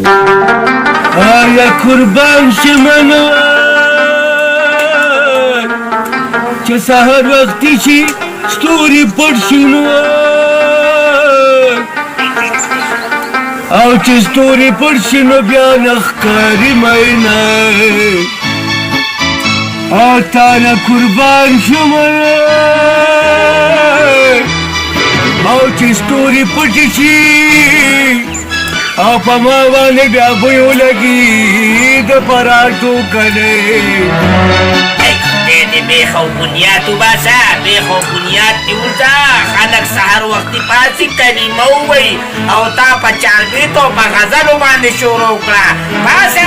آیا قربان شم نو چې سهار وختي شي ستوري پټ شي نو او چې ستوري پټ شي نو بیا نه ښکاري مینه. او تا نه قربان شم او چې ستوري پټ شي او په ما باندې بیا بوی ولګي د پراټو کلی. دې دې بېخ او بنیاد وباسه، بېخ او بنیاد دې وځه. خلک سهار وختي پاڅي کلمه ووایي او تا په چاربیتو او په غزلو باندې شروع کړه. پاڅه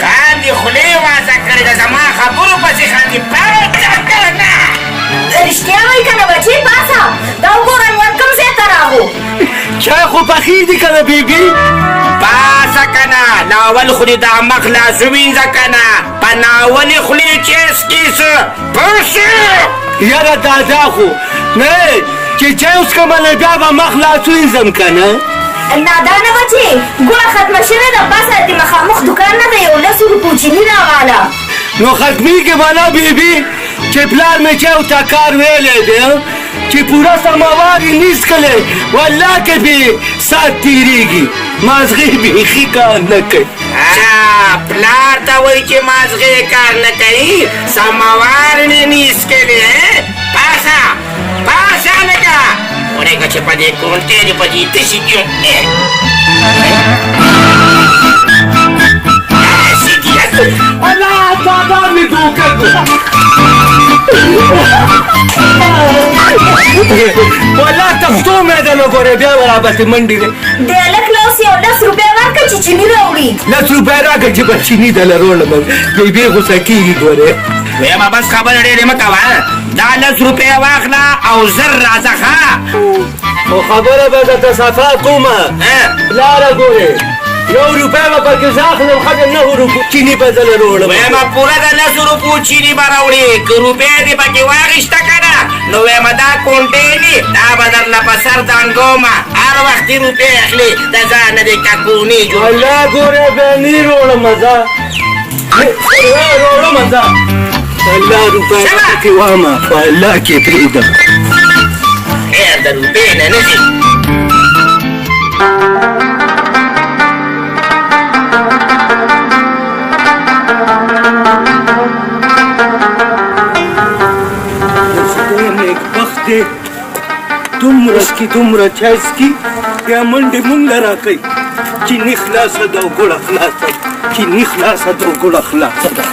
خاندي، خولې وازه کړې ده، زما خبرو پسې خاندي. پاڅه که نه؟ رښتیا وایي که نه بچې؟ پاڅه، دا وګوره نور کوم ځای ته راغو. چای خو پخې دي که نه بیبي؟ پاڅه که نه، لاول خو دې دا مخ لاس ووینځه که نه، په ناولې خولې چای څکې څه؟ پاڅه. یاره دادا خو نه چې چای وڅښم نو بیا به مخ لاس وینځم که نه. نادانه بچې، ګوړه ختمه شوې ده، پاڅه د مخامخ دوکان نه د یو لسو روپو چیني راواله. نو ختمېږي به نه بیبي، چې پلار مې چای ته کار ویلی دی چې پوره سماوار یې نه څښلی، والله که بې ساعت تېرېږي مازغې بیخي کار نه کوي. پلار ته وایي چې مازغې کار نه کوي، سماوار مې نه څښلی. پاڅه پاڅه هلکه، ورېږه چې په دې کونټې دې په دې تشي کې داسې دي. الله دادا مې دوکه کړو، والله تختو مې ده نو ګورې بیا به رابسې منډې دی. د هلک له اوس یو لس روپۍ ورکړه چې چیني راوړي. لس روپۍ راکړه چې به چیني درله راوړم، بیبي غوسه کېږي ګورې. ویمه بس خبرې ډېرې مه کوه، دا لس روپۍ واخله او زر راځه. ښه خو خبره به درته صفا کومه لاره ګورې، یو روپۍ به پکې زه اخلم، ښه د نهو روپو چیني به زه له راوړم. ویمه پوره د لسو روپو چیني به راوړې، که روپۍ دې پکې واخیسته که نه نو ویمه دا کونټې دي دا به درله په سر دنګومه. هر وخت دې روپۍ اخلې د ځانه دې ککونې جوړ. والله ګورې بیا نه راوړم، زه راوړم زه الله روپۍ پکې وامه، په الله کې پرېږدم. خیر د روپۍ نه نه ځي. خدای نېکبخت دی، دومره څکي دومره چای څکي، بیا منډې مونږ له راکوي. چیني خلاصه ده او ګوړه خلاصه ده، چیني خلاصه ده او ګوړه خلاصه ده.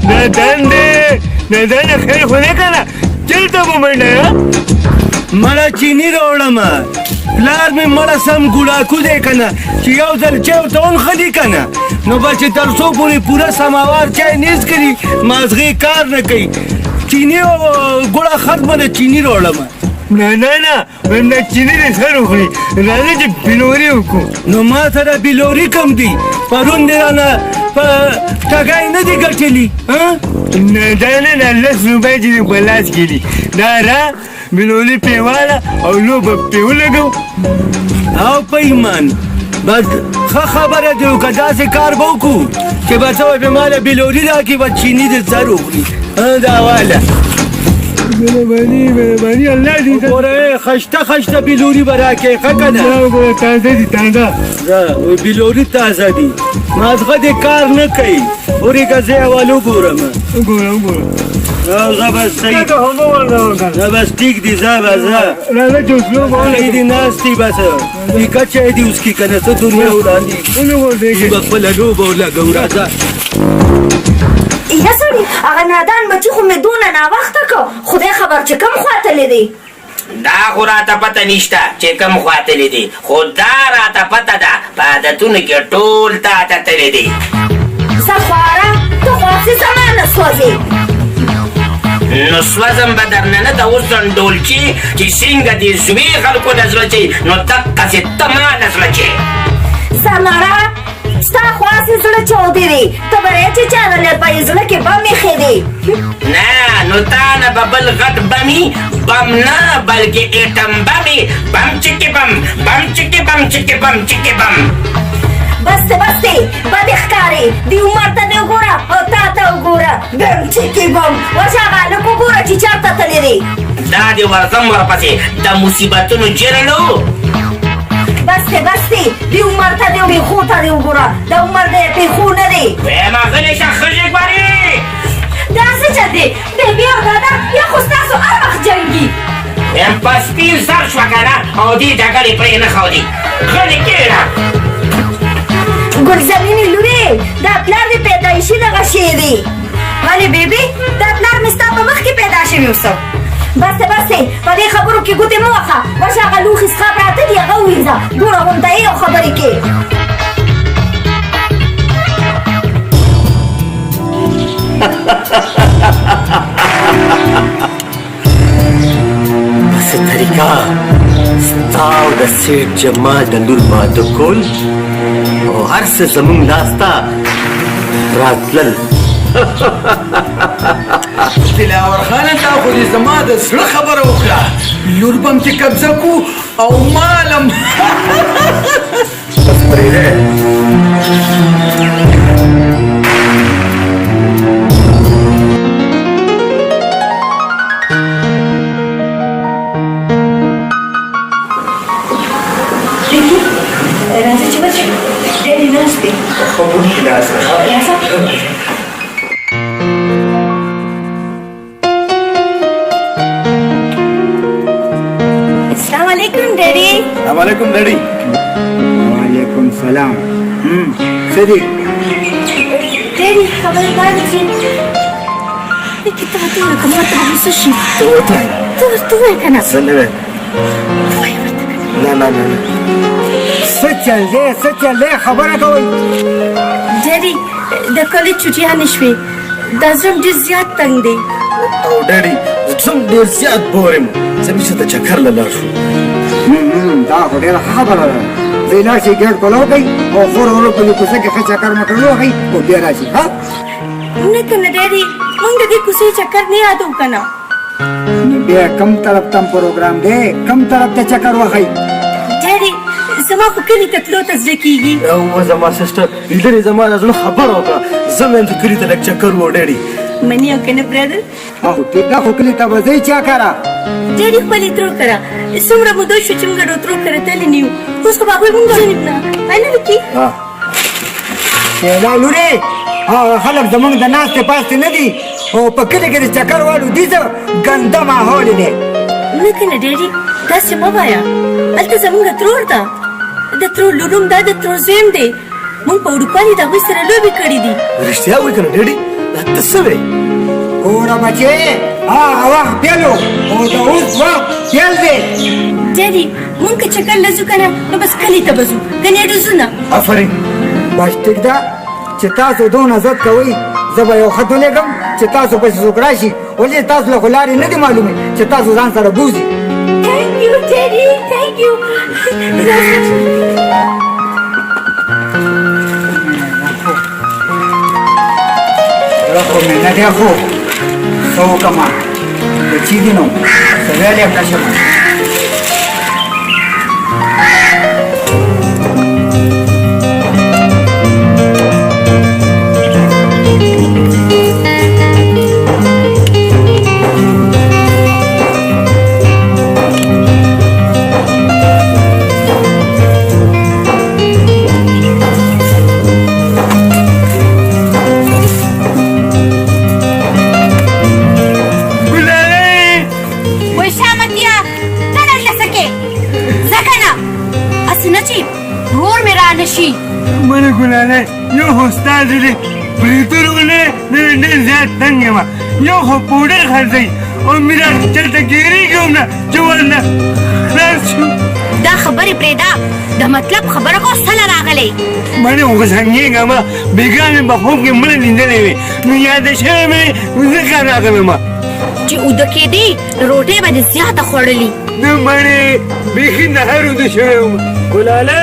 نادان دی نادان، خیر خو نه که نه چېرته مو منډه؟ مړه چیني راوړم، پلار مې مړه سم ګوړاکو دی که نه، چې یو ځل چای ورته ونښلي که نه نو به چې تر څو پورې پوره سماوار چای نه څکلي مازغې کار نه کوي. چیني او ګوړه ختمه ده، چیني راوړم. نه نه نه، وایم دا چیني دې سر وخوري، راځه چې بلوري وکړو. نو ما سره بلوري کم دي، پرون دې رانه په ټګۍ نه دي ګټلي؟ نه دا نه، دا لس روپۍ چې دې په لاس کې دي دا را بلوري پرې واله او لوبه پرې ولګوو. او په ایمان بس ښه خبره دې وکړه، داسې کار به وکړو چې به څه وایي به ما له بلوري راکړي، به چیني دې سر وخوري. دا واله. مهرباني مهرباني، الله دې وګوره، خشته خشته بلوري به راکړې، ښه که نه؟ وګوره تازه دي تازه. بلوري تازه دي، مازغه دې کار نه کوي. ورېږه زه یې اول وګورم. وګوره وګوره. زه بس صحیح، زه بس ټیک دي، زه به زه راځه چې اوس لوبه ولګوو. دي ناست دي بس پیکه چای دي اوس کې که نه، څه دنیا وړاندې به خپله لوبه ولګوو. راځه. یا سړي، هغه نادان بچي خو مې دونه ناوخته که خدای خبر چې کوم خوا تللی دی. دا خو راته پته نشته چې کوم خوا تللی دی، خو دا راته پته ده په عادتونو کې ټول تا ته تللی دی. ځه خواره، ته خو هسې زما نه سوځې. نو سوځم به درنه نه، د اوس ډولچې چې څنګه دې زوی خلکو له زړه چي نو دقسې ته ما له زړه چي. ځه مړه، ستا خو هسې زړه چاودی دی، ته به رې چې چا نه په زړه کې بم ایښی دی. نه نو تا نه به بل غټ بمي، بم نه بلکې ایټم بمي، بم چکې بم، بم چکې بم چکې بم چکې بم. بس دی بس دی، بدې ښکارې، دې عمر ته دې وګوره او تا ته وګوره، بم چکې بم. ورشه هغه هلک وګوره چې چېرته تللی دی. دا دې ورځم ورپسې د مصیبتونو جرلو. بس دی بس دی، دې عمر ته دې پېښو ته دې وګوره، دا عمر دی پېښو نه دی. ویمه غلې شه ښځې ګورې. دا څه چل دی بیبي او دادا، یا خو ستاسو هر وخت جنګي. ویم په سپین سر شوه که نه او دې جګړې پرې نه ښودې. غلې کښېنه. ګلزمینې لورې، دا پلار دې پیدایشي دغه شی دی. ولې بیبي، دا پلار مې ستا په مخ کې پیدا شوی اوسه. بس دی بس دی، په دې خبرو کې ګوتې مه وهه. ورشه هغه لوښي څښه پراته دي هغه ووینځه، دومره غونته یې او خبرې کې. بس طریقه ستا او د سیټ جمال د لور واده کول او هر څه زموږ لاس ته راتلل. دلاور خانه، تا خو دې زما د زړه خبره وکړه، لور به هم ترې قبضه کړو او مال هم. بس پرېږده. راځه چې ورشو، ډېرې ناست دی. خبرو کې ناست دی. راځه. السلام علیکم ډیډي. السلام علیکم ډیډي. وعلیکم سلام. څه دي ډیډي؟ خبره دا ده چې ته ورته ووایه که ما ته به غوسه شي. ته ورته ته ورته ووایه که نه. زه نه وایم. ووایه ورته که نه. نه نه نه نه. څه چل دی، څه چل دی، خبره کوئ؟ ډیډي د کالج چټیانې شوې، دا زړه مې ډېر زیات تنګ دی. او ډیډي زه هم ډېر زیات بور یم، زه مې چې د چکر له لاړ شو. دا خو ډېره ښه خبره ده. ځئ لاړ شئ، ګېټ کولاو کړئ او خور ورور په دې کوڅه کې ښه چکر مکر ووهئ او بیا راشئ. ها نه که نه ډیډي، موږ د دې کوڅې چکر نه یادو که نه. نو بیا کم طرف ته پروګرام دی، کم طرف ته چکر وهئ؟ ډیډي زما خو کلي ته تلو ته زړه کېږي. او زما سسټر لیدلې زما د زړه خبره وکړه، زه مې هم چې کلي ته لږ چکر وو ډیډي. مني او که نه برادر؟ خو ټیک ده، خو کلي ته به ځئ چا کره؟ ډیډي خپلې ترور کره څومره موده شو چې موږ د ترور کره تللي نه یو، اوس خو به هغوی موږ نه نه لیکي. شیلا لورې، هغه خلک زموږ د ناستې پاستې نه دي او په کلي کې د چکر والو دي، څه ګنده ماحول دی. نه که نه ډیډي، داسې مه وایه، هلته زموږ ترور ده، د ترور لور هم ده، د ترور زوی هم دی. موږ په وړوکوالي د هغوی سره لوبې کړې دي. رښتیا وایې که نه ډیډي؟ دا ته څه وایې؟ ګوره بچې، هغه وخت پیل و او د اوس وخت پیل دی. ډیډي موږ که چکر له ځو که نه نو بس کلي ته به ځو، که نه ډېر ځو نه. آفرین. بس ټیک ده چې تاسو دونه عزت کوئ، زه به یو خط ولیږم چې تاسو پسې څوک راشي، ولې تاسو له خو لارې نه دي معلومې چې تاسو ځان سره بوځي. Thank you, Daddy. Thank you. زړه خو مې نه دی، خو څه وکړم، بچي دي نو څه ویلی هم نه شم. وای شامتیا، ته دلته څه کې؟ ځه که نه، هسې نه چې ورور مې رانه شي. منه ګلالۍ، یو خو ستا زړه برېتونه ډېر زیات تنګ یم، یو خو پوډر خرڅوي او مې دا چېرته ګېرېږي هم نه چې ورنه خلاص شو. دا خبرې پرېږده، د مطلب خبره کوه، څه له راغلی؟ منه غوسنګېږه مه، بېګا مې په خوب کې مړه لیدلې وې، نو یاده شوې مې ځکه راغلم. چې اوده کېدې روټۍ به دې زیاته خوړلې. نه مړې، بیخي نهر اوده شوی وم. ګلاله!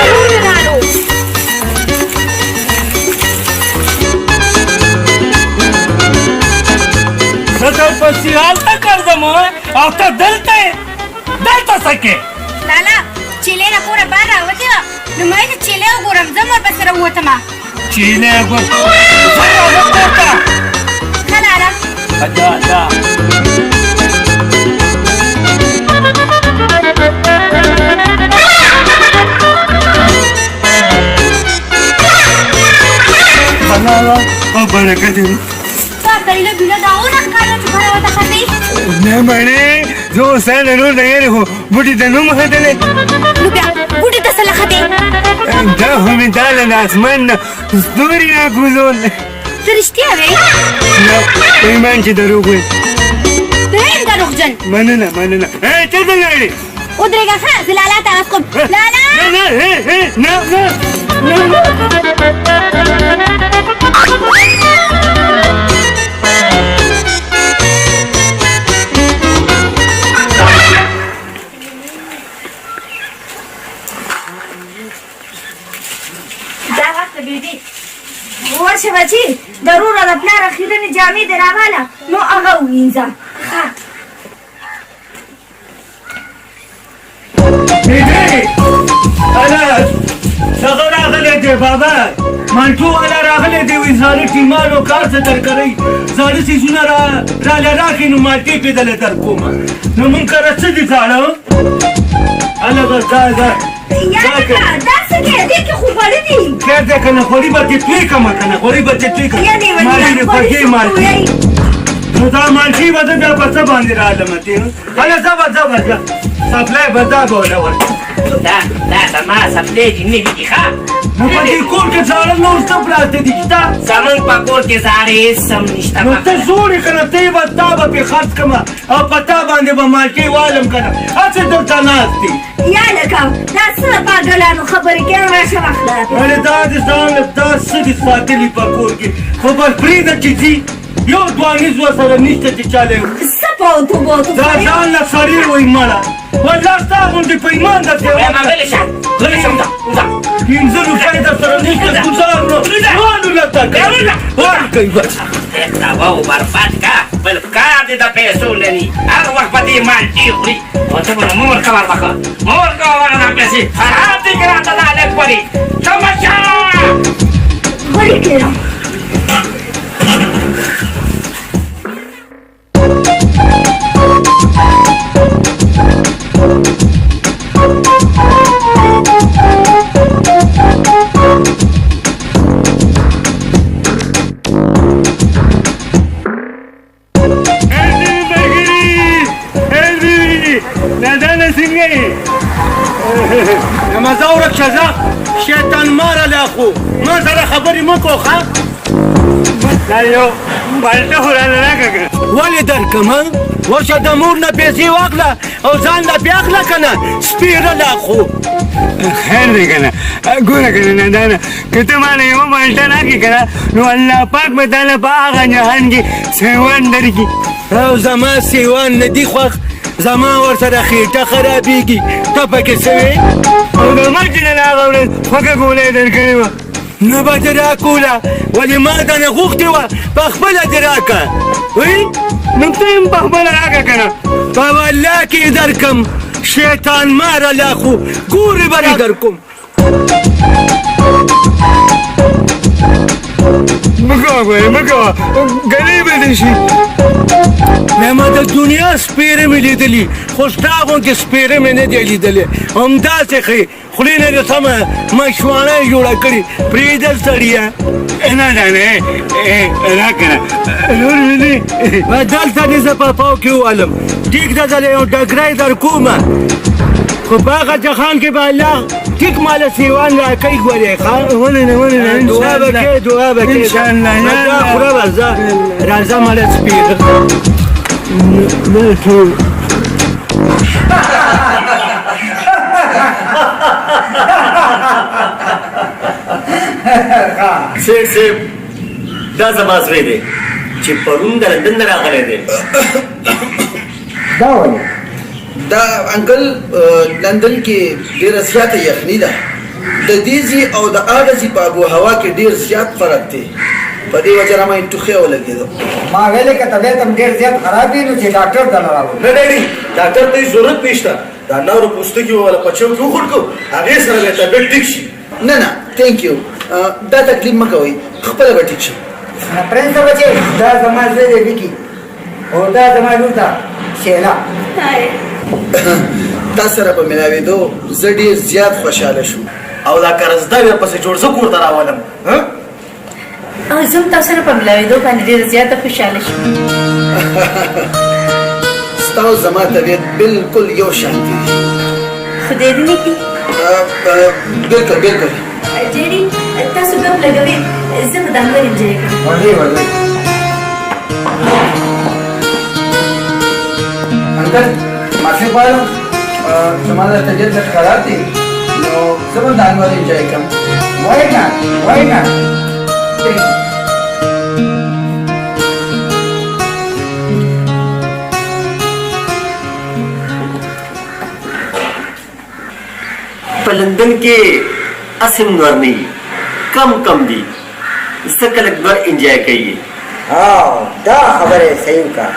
ورور مې راغلو. زه هلته ګرځم او ته دلته یې، دلته څه کوې؟ لالا چیلې له کوره بهر راوتې وه، نو ما ویل چې چیلې وګورم، ځم ورپسې راووتمه. چیلې وګورم، زه راځم کور ته. ښه لالا. الله الله. الله او برکت دې. تا کله بیله دا ونه ښکاره چې بره ورته ختې؟ نه مړې، زه اوس ستا د ورور د یارې خو بوټي ته نه وم ختلی. نو بیا بوټي ته څه له ختې؟ دا خو مې تا له د اسمان نه ستوري راکوزول. ته رښتیا وایې؟ نه، په ایمان چې دروغ وایي. ته هم دروغجن. مننه مننه. چېرته لاړې؟ ودرېږه ښه، زه لالا ته غږ کوم. لالا. نه نه نه نه نه. دا وخت بیبي ورشه بچي، د وروره د پلار اخیرنې جامې دې راواله، نو هغه ووینځه. ښه بیبي، هله دغه راغلی دی بابا، مانټو والا راغلی دی. وایي زاړه ټیمانو کار څه درکوي، زاړه څیزونه راله راکړئ، نو مالټې پرې دله درکومه. نو مونږ کره څه دي زاړه؟ هله بس دا دا. یا لکه دا څه دی؟ دې کې خو غوړي دي. خیر دی که نه، غوړي به دې توی کړمه که نه، غوړي به دې توی کړم. یا لیونیه، مالټې دې غوړي خوږې څه مالټې. تویوي؟ نو دا مالټې به زه بیا په څه باندې رالم؟ دې هله ځه به ځه به ځه، سپلی به دا به وله ورکړم. دا دا زما سپلی دي نوي دي. ښه، نو په دې کور کې زاړه نور څه پراته دي؟ شته؟ زمونږ په کور کې زاړه هېڅ هم نشته. نو ته زوړ یې که نه، ته به تا به پرې خرڅ کړم او په تا باندې به مالټې والم که نه، هسې دلته ناست دي. یا لکه دا څه د پاګلانو خبرې کوې؟ راشه واخله. ولې دا دې ځان له دا څه دي ساتلي په کور کې؟ خو بس پرېږده چې ځي، یو ځوانیز ورسره نشته چې چا له څه پوتو بوتو. دا ځان له سړی وایي. مړه والله ستا غوندې په ایمان درته وایم. غلی شه، غلی شه، وځه وځه. 5 روپۍ در سره نشته، ګوزار نو روانو لته ورکوي بس. تباه و برباد کا، بل کار دې د پیسو نه وي، هر وخت به دې مالټې خوري. او ته به مور کوه وربخه، مور کوه ورنه، دا پیسې خراب دي که راته دا لږ خوري. تماشا غلي کېنه. نادانه څنګه یې؟ مزه ورک شه، ځه شیطان ماره، لا خو ما سره خبرې مه کوه. ښه، دا یو مالټه خو راله راکړه که. ولې درکم؟ ورشه د مور نه پیسې واخله او ځان له بیا اخله که نه، سپېره لا خو. خیر دی که نه، ګوره که نه نادانه، که ته ماله یوه مالټه راکړې که نه، نو الله پاک به تا له په هغه جهان کې سیوان درکړي. او زما سیوان نه دي خوښ، زما ورسره خېټه خرابېږي، ته پکې څه وې؟ او د ما چې نه هغه ورځ خوږه ګولۍ درکړې وه. نه به دې راکوله، ولې ما دنه غوښتې وه، په خپله دې راکړه. وی نو ته هم په خپله راکړه که نه. په والله کې درکم، شیطان ماره، لا خو ګورې به دې درکوم. مه کوه ګورې، مه کوه، ګلۍ به دې شي. ما د دنیا سپېرې مې لیدلي، خو ستا غوندې سپېرې مې نه دی لیدلی. همداسې ښې خولې نه دې سمه مشواڼه یې جوړه کړې. پرېږده سړیه. نه نه نه، راکړه نور مې دی. دلته دې زه په پاو کې ووالم. ټیک ده، زه یو ډګری در کومه، خو په هغه جهان کې به الله ټیک ماله سیوان راکوي ګورې. ښه، ولې نه، ولې نه. دعا به کوې، دعا به کوې. انشاءالله. دا خوره به ځه، راځه مړه سپېره. نه ټول. سیټ صاحب، دا زما زوی دی چې پرون د لندن نه راغلی دی. دا ولې؟ دا انکل، لندن کې ډیره زیاته یخني ده، د دې ځای او د هغه ځای په ابو هوا کې ډیر زیات فرق دی. په دې وجه راماین ټوخی ولګېدو. ما ویلې که طبیعت هم ډېر زیات خراب وي نو چې ډاکټر ته نه راوړو. نه ډیډي، ډاکټر ته هېڅ ضرورت نشته، د انارو پوستکي به وله په چیو کې وخوټکو، هغې سره به یې طبیعت ټیک شي. نه نه، ثانک یو، دا تکلیف مه کوئ، خپله به ټیک شم. پرنس بچی، دا زما زوی دی ویکي، او دا زما لور ده شیلا. تا سره په ملاوېدو زه ډېر زیات خوشحاله شوم. او دا قرضدار یې پسې جوړ زه کور ته راولم. او زه هم تاسو سره په ملاوېدو باندې ډېره زیاته خوشحاله شوم. ستا او زما طبیعت بالکل یو شان دی. خدای دې نه کړي. بالکل بالکل. ډیډي، تاسو ګپ لګوئ، زه به د انور انجوای کوم. ورځئ ورځئ. انکل، معافي غواړم، زما د طبیعت لږ خراب دی، نو زه به د انور انجوای کوم. وای نه وای نه. په لندن کې هسې هم نور نه وي، کم کم دي، ځکه لږ نور انجوای کوي. ها، دا خبره یې صحیح وکړه.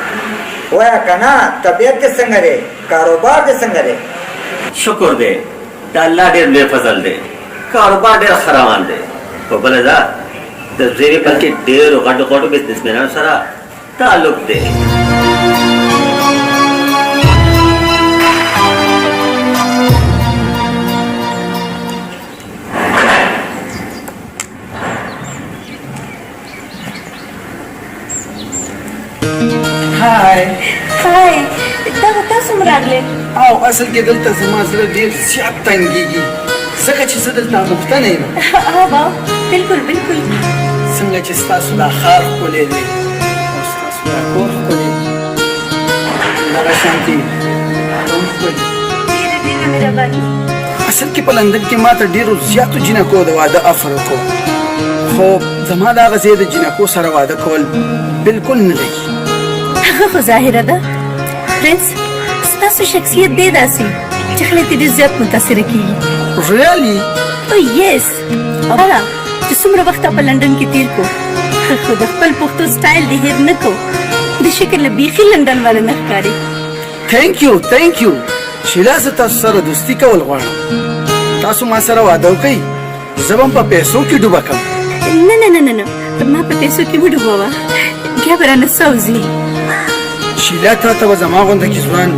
وایه که نه، طبیعت دې څنګه دی، کاروبار دې څنګه دی؟ شکر دی، د الله ډېر لوی فضل دی، کاروبار ډېر ښه روان دی. په بله دا د زوی مې پکې ډېرو غټو غټو بزنسمنانو سره تعلق دی. های های، دا خو تاسو هم راغلئ. او اصل کې دلته زما زړه ډېر زیات تنګېږي، ځکه چې زه دلته اموخته نه یم. ها، بالکل بالکل. څنګه چې ستاسو دا ښار ښکلی دی او ستاسو دا کور ښکلی، دغه شانتې هم ښکلی. ډېره ډېره مهرباني. اصل کې په لندن کې ما ته ډېرو زیاتو جینکو د واده افر وکړو، خو زما د هغه ځای د جینکو سره واده کول بالکل نه لګي. هغه خو ظاهره ده پرنس، ستاسو شخصیت دی داسې چې خلک ترې ډېر زیات متاثره کېږي. ریالي؟ او یس، هغه چې څومره وخت په لندن کې تیر کو، خو د خپل پښتو سټایل دې هېر نه کو، د شکل له بیخي لندن والا نه ښکاري. ثانک یو، ثانک یو شیلا، زه تاسو سره دوستي کول غواړم. تاسو ما سره واده وکړئ، زه به هم په پیسو کې ډوبه کړم. نه نه نه نه نه، ما په پیسو کې وډوبوه، بیا به رانه سوځي. شیلا، تا ته به زما غونده کې ځوان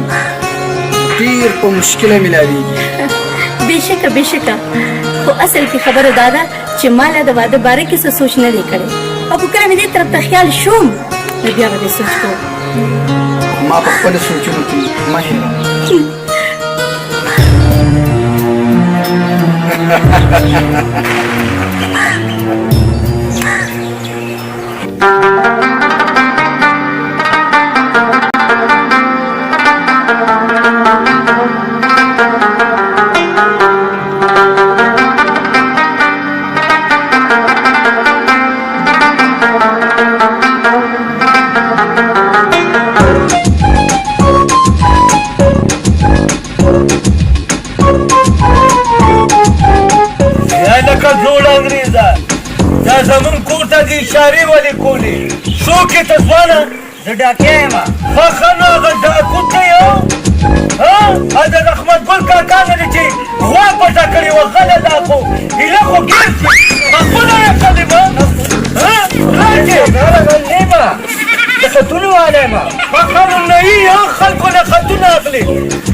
ډېر په مشکله ملاویږي. بېشکه بېشکه، خو اصل کې خبره دا ده چې ما لا د واده باره کې څه سوچ نه دی کړی، او که کله مې دې طرف ته خیال شوم نو بیا به دې سوچ کوم. ما په خپلو سوچونو کې مه هېروه. یا لکه جوړ انګرېزه، دا زمونږ کور ته د اشارې ولې کولې؟ څوک یې ته ځوانه؟ زه ډاکیا یم. ښه ښه، نو هغه ډاکو ته یې ها د رحمت ګل کاکا نه دی چې غوا پټه کړې وه. غله، دا خو هیله خو ګیر شي په خپله یې کلمه راکې. نه، د خطونو والا یم. ښه ښه، نو نه یې خلکو له خطونه اخلي.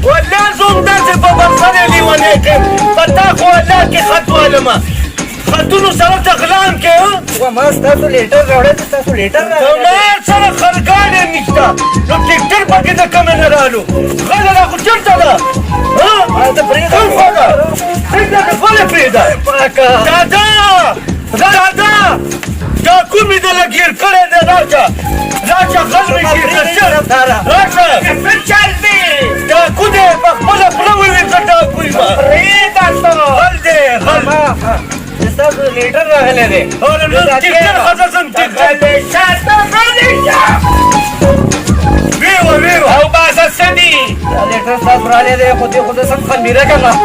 والله زه هم داسې په برخه لیونی کړم، په تا خو الله کې خط والمه، خطونو سره ته غلام کې. و ما ستاسو لیټر راوړی دی، ستاسو لیټر راغلی. زما سره خرګاډی نشته، نو ټریکټر پکې د کومې نه رالو؟ غله، دا خو چېرته ده؟ ته پرېږده. کوم خوا ده؟ پرېږده که ولې پرېږده؟ پاکه دادا دادا، ډاکو مې دله ګیر کړی دی، راشه راشه، غل مې ګیر کړی، راشه. څه چل دی؟ ډاکو دی، په خپله خوله وویل زه ډاکو یم. پرېږده ته. غل دی غل. ستاسو لیټر راغلی دی. ټریکټر ښځه ځم ټریکټر. غلی شه ته، غلی شه. ویوه ویوه. او باسه، څه دي؟ دا لیټر ستاسو راغلی دی، خو دې خو زه سم خمیره کړم.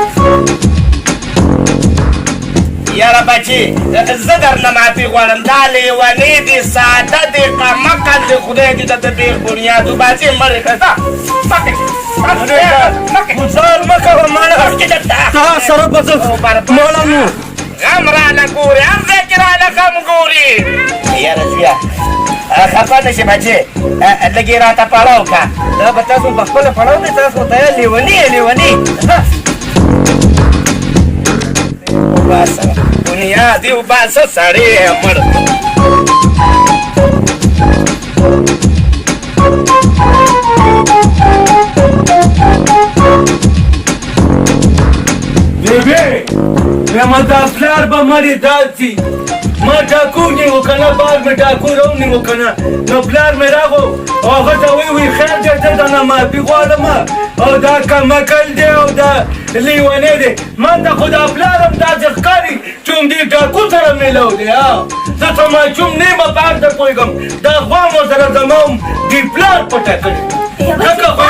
یاره بچې، زه درنه معافي غواړم. دا لیونی دې، ساده دې، قمقل دې، خدای دې درته بېخ بنیاد وباسي. مړې کړه ځه. ګوزار مه کوه مړه، تا سره به زه مړه نو غم راله ګوري، هر ځای کې راله غم ګوري. یاره زویه، خفه نه شې بچې، لږ یې راته پړاو کړه. دا به تاسو په خپله پړاو دی، تاسو ته لیوني یې لیوني. وباسه بنیاد یې وباسه، سړی یې مړ. بیبي، یم دا پلار به مړی داسي ما ډاکو نیو که نه، بار مې ډاکو راونیو که نه، نو پلار مې راغو او هغه ته وایي، وایي خیر دی، زه درنه معافي غواړم او دا کمکل دی او دا لیونی دی. ما ته خو دا پلار هم داسې ښکاري چې همدې ډاکو سره میلاو دی. ها، زه څه ماشوم نه یم، په هر څه پوهېږم. دا غوا مو سره زما هم دې پلار پټه کړې. ځکه خو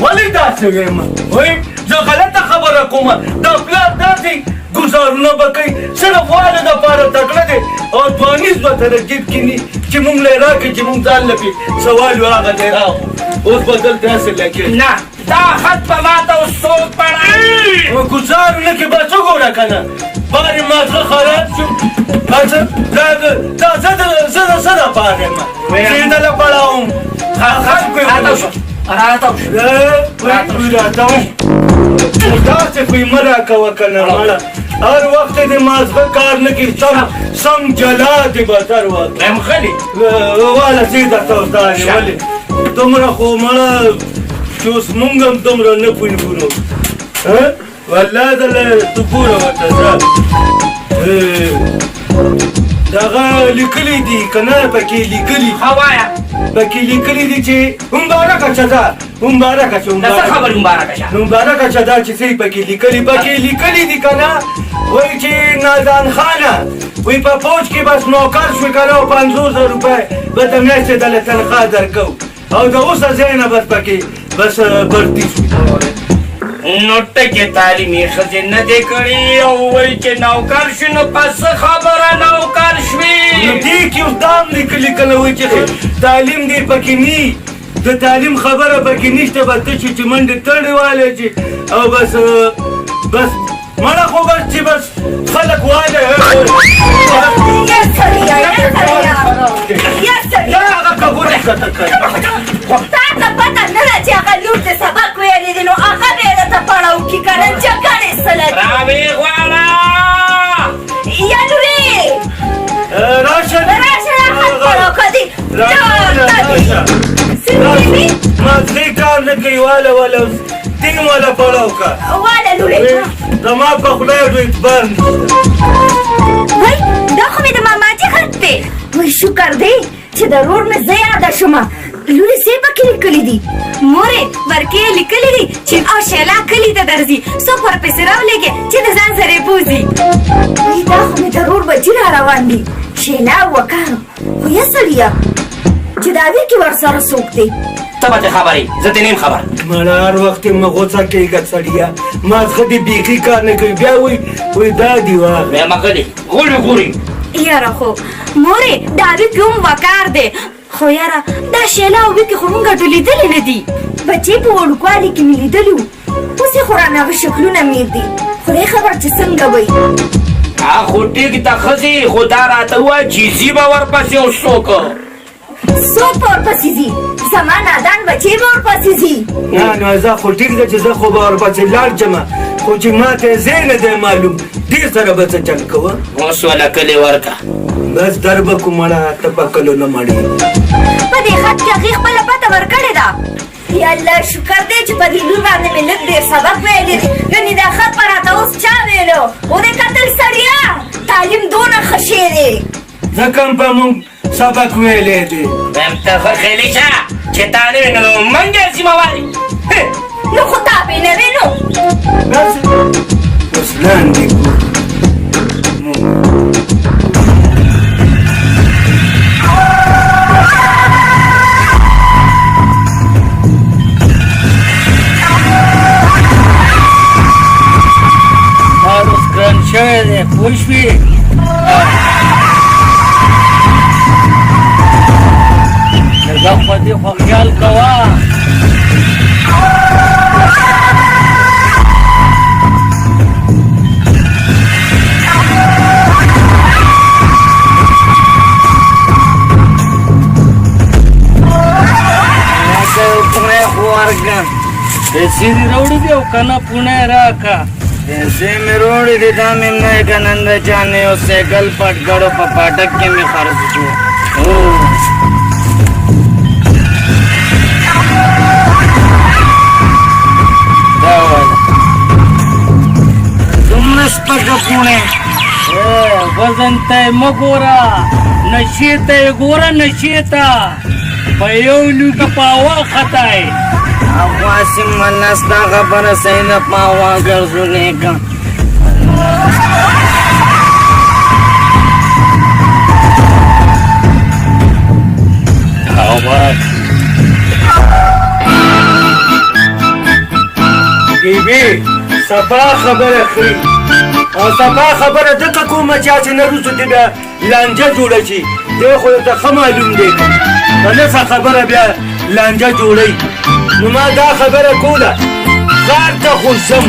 ولې داسې وایم؟ وایي زه غلطه خبره کوم؟ دا پلار داسې ګوزارونه به کوي، صرف واله دپاره تکړه دی او ځوانیز به سره جیب کې ني چې مونږ له یې راکړي چې مونږ ځان له پې څه والو، هغه دی راغو. اوس به دلته هسې لګېږي. نه، دا خط به ماته اوس څوک پړوي؟ ګوزارونه کې به څه ګوره که نه، بارې مازغه خراب شو. څه دا زه د زه د څه دپاره یم چې دله پړاوم خلکو یې راته راته داسې خو یې مه راکوه که نه مړه، هر وخت دې مازغه کار نه کوي. سم سم جلا دې بس هر وخت یم غلی. واله څه درته اوس دا دی، ولې دومره خو مړه چې اوس مونږ هم دومره نه پوهېږو نو والله دله ته ګوره ورته ځه. دغه لیکلي دي که نه، پکې لیکلي ښه وایه. پکې لیکلي دي چې مبارکه شه، دا مبارکه شه. د څه خبرې مبارکه شه؟ مبارکه شه دا چې څه یې پکې لیکلي، پکې لیکلي دي که نه، وایي چې نازان خانه، وایي په فوج کې بس نوکر شوې که نه، او 50,000 روپۍ به د میاشتې دله تنخوا درکوو او د اوسه ځای نه بس پکې بس برتي شوې. نو ټکې تعلیم یې ښځې نه دی کړي او وایي چې نوکر شو، نو په څه خبره نوکر شوې؟ نو دې کې اوس دا هم لیکلي که نه، وایي چې تعلیم دې پکې نی، د تعلیم خبره پکې نشته، به ته چې منډې تړې والی چې او بس بس مړه خو بس چې بس خلک والی. یا سړیه، یا سړیه، یا سړیه، دا هغه کبونه کته کوي. تا ته پته نه ده چې هغه لور دې سبق ویلی دی، نو هغه به یې درته پړاو کړي که نه جګړې سره دي. راویې غواړه. یا لورې، راشه راشه، راخت پړاو که دي. راشه. مازغې کار نه کوي. واله واله دین والا پړاو که واله لورې. زما په خدای اعتبار نشته. وای، دا خو مې د ماماجي خط دی. وای، شکر دی چې د ورور مې زه یاده شومه. لورې، څه یې پکې لیکلي دي؟ مورې، ورکې یې لیکلي دي چې او شیلا کلي ته درځي، څوک ورپسې راولېږي چې د ځان سره یې بوځي. وای، دا خو مې د ورور بچي را روان دي، شیلا او وکار. خو یه سړیه، چې دا وي کې ورسره څوک دی؟ ته به ترې خبر یې، زه ترې نه یم خبر. مړه هر وخت یې مه غوسه کېږه سړیه، مازغه دې بیخي کار نه کوي. بیا وایي وایي دا دي واخله. بیا مه غلي غولي غوري. یاره خو مورې، دا وي کې هم وکار دی، خو یاره دا شیلا او ویکي خو مونږ ټول لیدلي نه دي. بچې په وړوکوالي کې مې لیدلي وو، اوس یې خو رانه هغه شکلونه میر دي، خدای خبر چې څنګه به وي. خو ټیک ته ښځې، خو دا راته ووایه چې ځي به ورپسې اوس څوک؟ څوک به ورپسې ځي؟ زما نادان بچې به ورپسې ځي. نه نو زه خو ټیک ده چې زه خو به ورپسې لاړ شم، خو چې ما ته یې ځای نه دی معلوم، دې سره به څه چل کوه؟ اوس وله کلي ورکه. بس در به کوم مړه، ته په کلو نه مړېږې. په دې خط کې هغې خپله پته ورکړې ده. یا الله، شکر دی چې په دې لور باندې مې لږ ډېر سبق ویلی دی، ګنې دا خط به راته اوس چا ویلو؟ ودې کتل سړیه، تعلیم دونه ښه شی دی. ځکه هم په موږ سبق ویلی دی. وایم ته ښه خیلي شه چې تا نه وي نو موږ یې ذمه واري. نو خو تا پې نه وي نو. بس اوس لاندې ګورو. کار اوس ګران شوی دی، پوه شوې؟ دې خو خیال کوه. پیسې دې راوړي دي او که نه پوڼی راکړه. پیسې مې راوړي دي، دا مې نه که نن د چا نه یو سایکل پټ کړو، په پاټک کې مې خرڅ شو. دا واله دومره سپکه پوڼی. وزن ته یې مه ګوره، نشې ته یې ګوره، نشې ته. په یو لوګي پاوا خطا یې. اخوا هسې ملا ستا خبره صحیح ده، پاوا ګرځولې که. بیبي سبا خبره ښیي او سبا خبره ځکه کومه چې هسې نه وروسته دې بیا لانجه جوړه شي. دی خو درته ښه معلوم دی که نه څه خبره بیا لانجه جوړوي. نو ما دا خبره کوله، ښار ته خو ځم،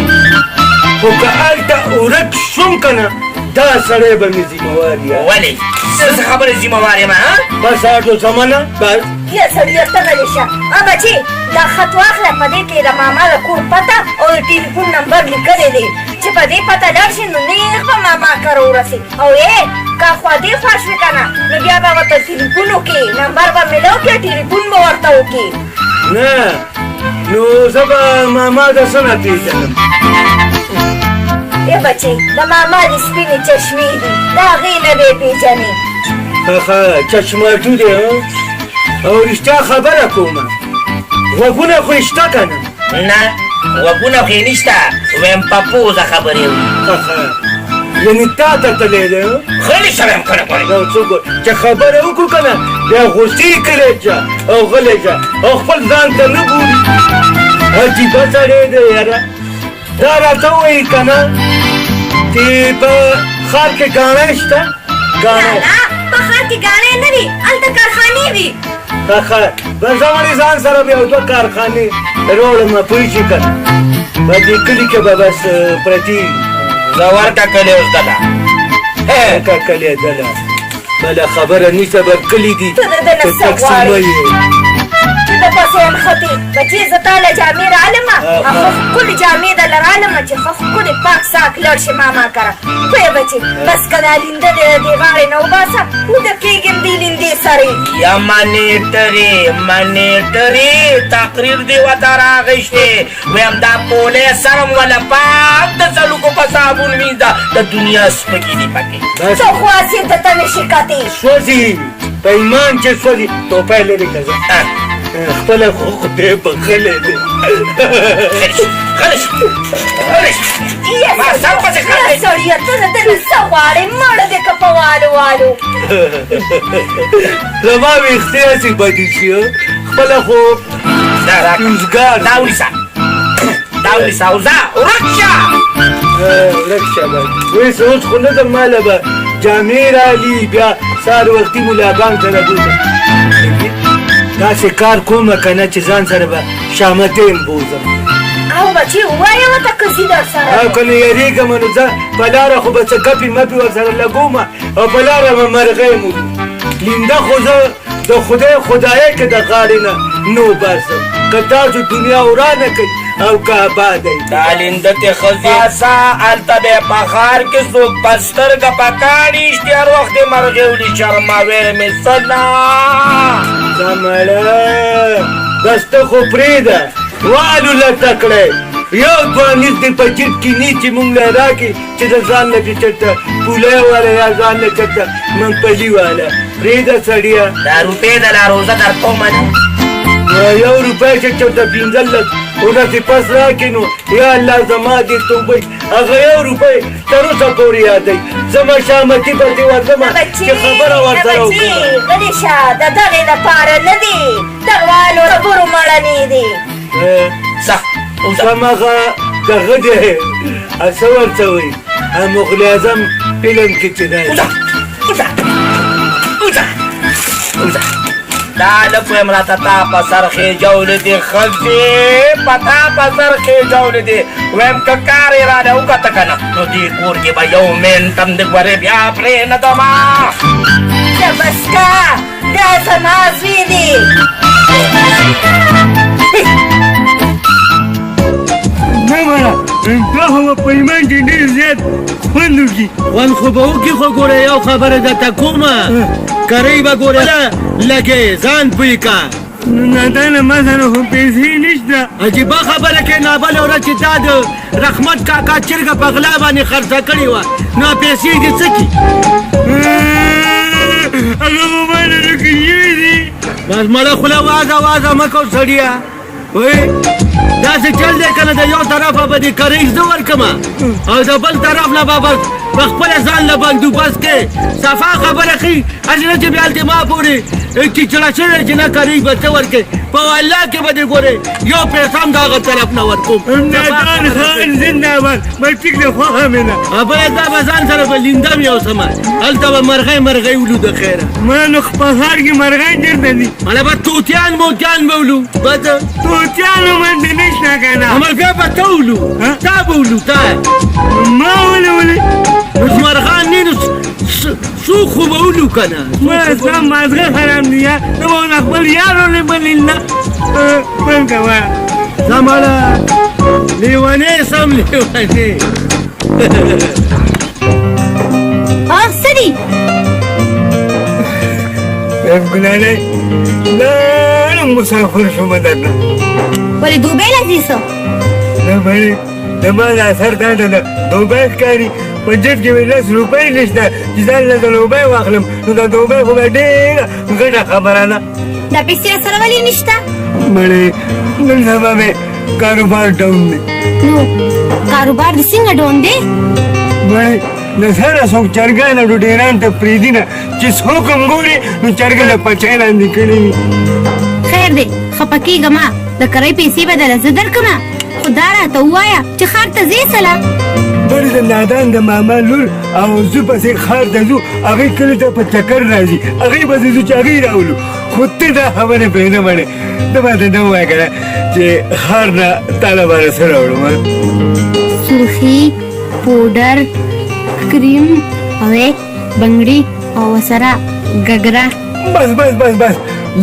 خو که هلته ورک شوم که نه دا سړی به مې ذمهوار وي. ولې څه خبره ذمهوار یم؟ ها بس آټو سمه نه بس. یا سړیه ته غلی شه. بچې دا خط واخله، په دې کې د ماما د کور پته او د ټلیفون نمبر لیکلی دی، چې په دې پته لاړ شي نو نېغ به ماما کره ورسي. او ای که خوا دې خوا شوې که نه نو بیا به ورته ټلیفون وکړي، نمبر به میلاو کړي، ټلیفون به ورته وکړي. نه نو زه به ماما د څه نه پېژنم؟ ای بچې د ماما دې سپینې چشمې دي، د هغې نه به یې پېژنې. ښه چشماټو دی. او رښتیا خبره کومه، غوږونه خو یې شته که نه؟ نه غوږونه خو یې نشته، وایم په پوزه خبرې اوري. ښه یعنې تا ته تللی دی؟ غلی شه وایم که نه ګورې. نو څوک چې خبره وکړو که نه بیا غوسې کړی شه او غلی شه او خپل ځان ته نه ګوري. عجیبه سړی دی یاره. دا راته ووایي که نه چې په ښار کې ګاڼی شته؟ ګاڼی نه، په ښار کې ګاڼی نه وي، هلته کارخانې وي. ښه بس زه ولې ځان سره به یو دوه کارخانې راوړم، پوه شي که نه په دې کلي کې به بس پرتې. زه ورکه کلی اوس دله. ورکه کلی دله، بله خبره نشته، به کلي دي ته د ده نه څه غواړې چې د پسې نښتې؟ بچې زه تا له جامې رالم، ښه ښکلې جامې دله رالم چې ښه ښکلې پاک ساک لاړ شې ماما کره. پوه بچې بس که دا لینده دې د دې غاړې نه وباسه، اوده کېږم دې لیندې سره. یا منیټرې منیټرې تقریر دې ورته راغیشتې. ویم دا پولې سرم ولا پاک د څلوکو په صابون وینځه، د دنیا سپکې دي پکې. ته خو هسې ده ته نه شي کتې. سوځي په ایمان چې سوځي. ټوپۍ لرې که ځه، خپله خو خدای بخښلی دی. غلی شه غلی شه، ما سر پسې خرڅوي. سړیه ته د ده نه څه غواړې؟ مړه دې که په والو والو. زما ویښتې هسې بدې شي، خپله خو روزګار. دا ونیسه دا ونیسه او ځه ورک شه. ورک شه بس. ویس اوس خو نه ځم، ما له به جامې رالي، بیا سهار وختي ملا بانګ سره بوځم. داسې کار کومه که نه چې ځان سره به شامتې هم بوځم. او بچې ووایه ورته که ځي در سره. او که نه یېرېږم نو ځه په لاره خو به څه ګپې مپې ورسره لګومه او په لاره به مرغۍ مو لینده. خو زه د خدای خدایه که د غاړې نه نو باسم، که تاسو دنیا ورانه کړئ او که آباده. دا لینده ته ښځې باسه، هلته به په ښار کې څوک په سترګه په کاڼي شتي، هر وخت دې مرغۍ ولي شرموې مې څه نه. ځه مړه بس ته خو پرېږده، والو لته کړی یو دوه نیز دې په جیب کې نی چې مونږ له راکړي چې د ځان له پې چېرته پولی واله یا ځان له چېرته منپلي واله. پرېږده سړیه. دا روپۍ د لا روزه در کومه نه. یو روپۍ چې چېرته 15 ورځې پس راکړې نو یا الله زما دې توبه، هغه یو روپۍ تر اوسه پورې یادوي. زما شامتي پسې ورځمه چې خبره ورسره وکړم. غلی شه، د دغې دپاره نه دي، د غوالو خبرو مړنې دي. ځه سم هغه دغه دی څه ورته وایي مغل اعظم فلم کې چې دی. وځه وځه وځه وځه. دا هلک وایم راته تا په سر خېجولې دي ښځې، په تا په سر خېجولې دي. وایم که کار یې راله وکته که نه نو دې کور کې به یو منټ هم د ګورې بیا پرېنږدمه. ته بس کا، دا زما زوی دی. نه مړه، دا خو به په ایمان کې ډېر زیات خوند وکړي. خوند خو به وکړي، خو ګوره یو خبره درته کومه، کرۍ به ګوره لګې، ځان پوه که. نادانه، ما سره خو پیسې نشته. عجیبه خبره کوې. نابله ورځ چې تا د رحمت کاکا چرګه په غلا باندې خرڅه کړې وه، نو پیسې دې څه کړي؟ هغه خو ما نه ورکې شوي دي. بس مړه خوله وازه وازه مه کوه سړیه. وایي داسې چل دی که نه، د یو طرفه به دې کرۍ زه ورکړم او د بل طرف نه به بس په خپله ځان له بندوبست کې. صفا خبره ښي، هسې نه چې بیا هلته ما پورې چیچړه شوی چې نه کرۍ به ته ورکړې. په والله کې به دې ګورې یو پیسه هم د هغه طرف نه ورکوم. نادان خان زنده‌باد. بس ټیک دی، خوښه مې ده. بله دا به ځان سره به لیندم یو سمه، هلته به مرغۍ مرغۍ ولو د خیره. ما نو په ښار کې مرغۍ چېرته دي؟ مله به توتیان موتیان به ولو. بس توتیانو باندې نشته که نه؟ امر بیا به ته ولو، تا به ولو. تا ما ولې ولې؟ نو مرغان نه، نو څوک خو به ولو که نه؟ ما ستا مازغه حرام دي، یا ته به د خپل یار ولې بلل نه بل کوه. زماله لیونی سم لیونی. څه دي؟ ګلالۍ، ډېر مسافر شوم درنه. ولې دوبۍ له ځې؟ څه نه مړې، زما د اثر تا ته د دوبۍ ښکاري. په جیب کې مې 10 روپۍ نشته چې ځان له د لوبۍ واخلم، نو د دوبۍ خو به ډېره غټه خبره ده. دا پیسې سره ولې نشته؟ مړې، نن سبا مې کاروبار ډاون دی. نو کاروبار دې څنګه ډاون دی؟ مړې، له سره څوک چرګان او ډوډیران ته پرېږدي نه، چې څوک هم ګوري نو چرګه له پچۍ لاندې کړې وي. خیر دی، خفه کېږه مه، د کرۍ پیسې به درله زه درکړم، خو دا راته ووایه چې ښار ته ځې څه؟ بلې، د نادان د ماما لور او زه پسې ښار ته ځو، هغې کلي ته په چکر راځي، هغې پسې ځو چې هغې راولو. خو ته دا خبرې پرېږده مړې، ته ماته دا ووایه که نه چې ښار نه تا لپاره څه راوړم؟ سرخي، پوډر، کریم او بنګړي او سره ګګره. بس بس بس بس،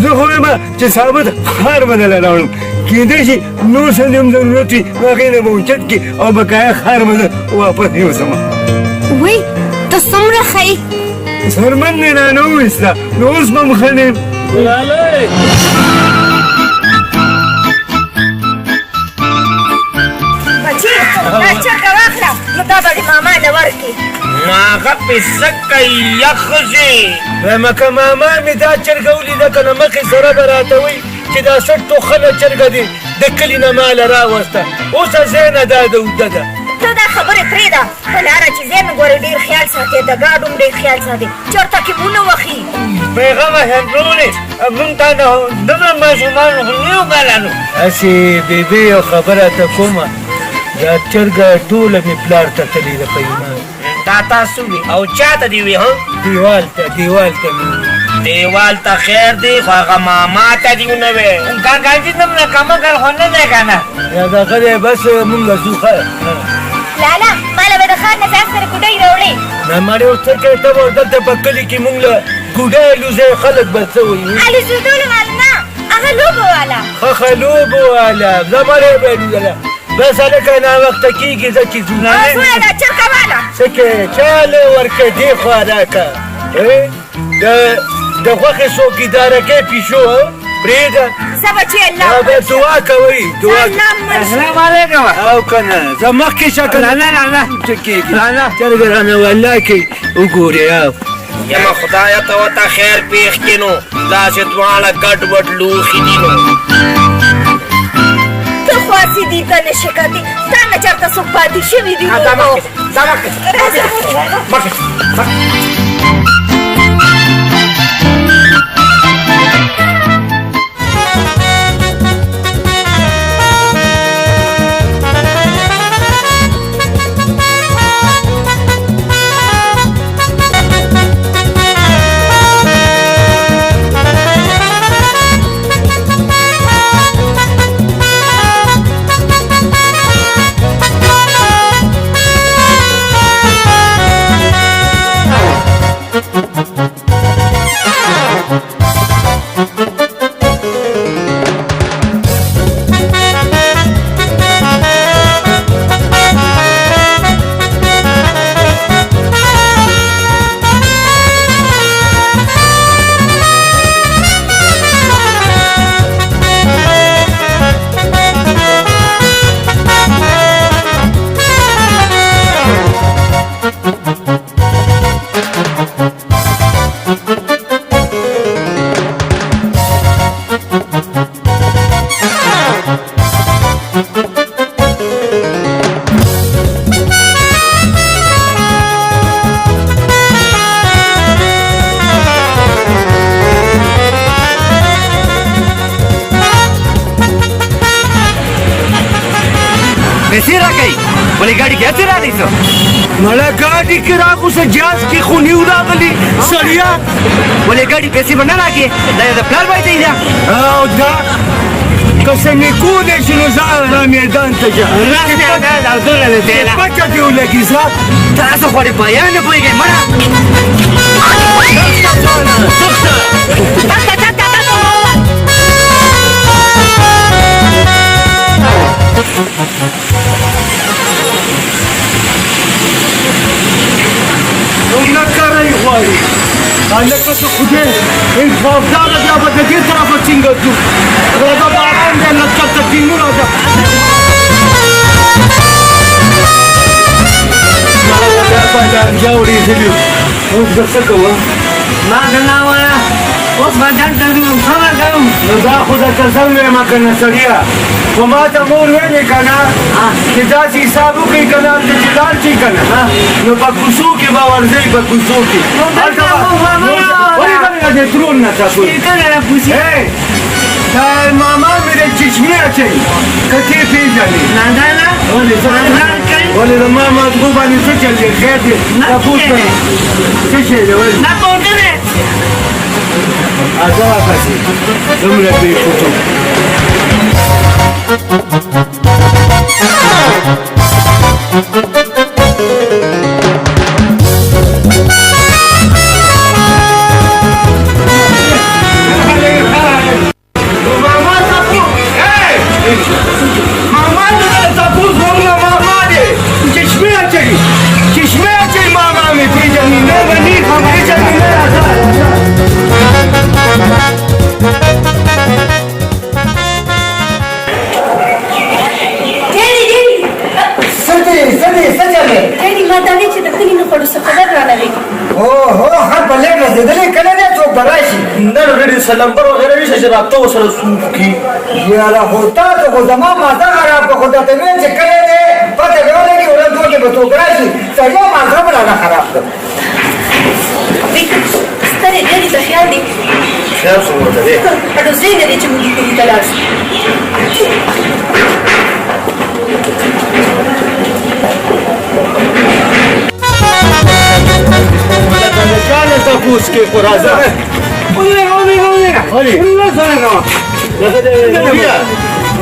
زه خو وایم چې ثابت ښار به درله راوړم. کېدای شي نور څه دې هم ضرورت وي، نو هغې نه به اوچت کړي او بقایا ښار به زه واپس یوسم. وی ته څومره ښه یې. څرمن مې رانه وویسته، نو اوس به هم ښه نه یم. ګلالۍ بچي، دا چرګه واخله، نو دا به د ماما له ورکړې. نو هغه پې څه کوي یخ ښځې؟ وایم که ماما مې دا چرګه ولیده که نه، مخې سره به راته وایي چې دا څه ټوخله چرګه دې د کلي نه ماله راوسته، اوس ځای نه دا د اوده ده. ته دا خبرې پرېږده، په لاره چې ځې نو ګورې ډېر خیال ساتې، د ګاډو هم ډېر خیال ساتې، چېرته کې مو نه وخي. پیغامه هندورې، مونږ ته د دومره ماشومانو خو نه یو ګالانو. هسې بېبې یو خبره ته کومه، دا چرګه ټوله مې پلار ته تللې ده په ایمان. دا تاسو وي او چاته دی وي؟ ها؟ دیوال ته، دیوال ته مې وویل. دیوال ته خیر دی، خو هغه ماما ته دی ونه وی. کاکاجي دومره کمکل خو نه دی که نه؟ یا دغه دی، بس مونږ ځو. ښه لالا، ماله به د ښار نه ځان سره ګوډۍ راوړې. نه مړې، اوس څه کوې ته؟ به دلته په کلي کې مونږ له ګوډۍ الوزی، خلک به څه وایي؟ الوزېدلو والا نه، هغه لوبو والا. ښه ښه، لوبو والا. زه مړې به الوزله. بس هلکه، ناوخته کېږي، زه چې ځو. زویه، دا چرګه والا. څه کوې؟ چاله ورکه دې خوا راکه. د غوښې څوکیداره کوې پیشو پرېږده. ځه بچې، الله به دعا کوئ، دعا. الله مل. السلام علیکم. او که نه، زه مخکې شه که نه؟ نه نه. څه کېږي؟ نه. چرګه رانه والله کې وګورې او یمه خدایه، ته ورته خیر پېښ کړې، نو داسې دواړه ګډ وډ لوښي دي نو. ته خو هسې دي ته نه شي کتې، ستا نه چېرته څوک پاتې شوي دي؟ ځه مخکې، ځه مخکې. راځه. مخکې. پیسې راکړئ، ولې ګاډي کې هسې راغی څه؟ مړه ګاډي کې راغو څه جاز کې خو نیو راغلي سړیه. ولې ګاډي پیسې به نه راکې؟ دا یې د پلار بای دی. او دا که څه نیکولی شي نو ځه را میدان ته ځه، پچه دې ولګي. ځه تاسو خو دې بیان نه پوهېږئ مړه. نه کاری غواړي هلکه ته خدای انصافداره بیا به د دې طرفه څنګه ځو؟ راځه باران دی، لږ چرته ټینګو راځه. بیا په لانجه اورېدلي، اوس به څه کوم؟ ما ته نه وایه، اوس به دلته ځو، څه به کوم؟ نو دا خو درته زه ووایم که نه سړیه، خو ما ته مور ویلې که نه چې داسې حساب وکړئ که نه، هلته چې لاړ شئ که نه نو په کوڅو کې به ورځئ، په کوڅو کې. ولې که نه د ترور نه تاسو دا ماما مې د چشمې اچوي که تې پېژنې؟ ولې ولې د ما مازغو باندې څه چل دی؟ خیر دی، تپوس کوه څه شی دی؟ ولې راځه راپسې دومره بې فوټو. ماما تپوس، ماما تپوس وکړه. ماما دی چشمې اچوي، چشمې اچوي. ماما مې پېژني نه مني، پېژني نه. راځه ډېرې ډېرې. څه دي څه دي څه چلې؟ ډېرې، ما دا وی چې د کلي نه خوړو څه خبر رانغی. اوهو، خر په لږ رسېدلی کله دی، څوک به راشي؟ نه ډېر څه لمبر وغیره نشته چې رابطه ورسره څوک کړي. یاره خو تاسو خو زما مازه خراب کړه، خو درته ویل چې کلی دی پته به ولګي، ورځ دوه کې به څوک راشي. سړیه مازه به رانه خراب کړه. سترې ډېرې ته خیال دی؟ خیال خو ورته دی. اډو زوی نه دی چې موږ کلي ته لاړ شو. چا نه تپوس کې خو راځه. ولې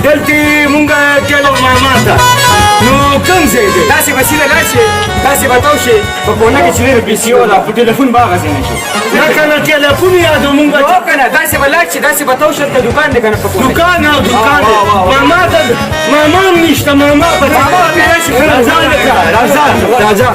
دلته مونږ چلو ماما ته نو کوم ځای دی؟ داسې به سیده لاړ شئ، داسې به تاو شئ، په کونه کې چې دی پي سي او ده، په ټلیفون به هغه ځای نه شي. نه که نه ټلیفون یادو مونږ. هو که نه داسې به لاړ شئ، داسې به تاو شئ، هلته دوکان دی که نه په کونه کې. دوکان او دوکان دی. ماما ته ماما هم نشته، ماما په ماما به راشي. راځه لکه راځه راځه.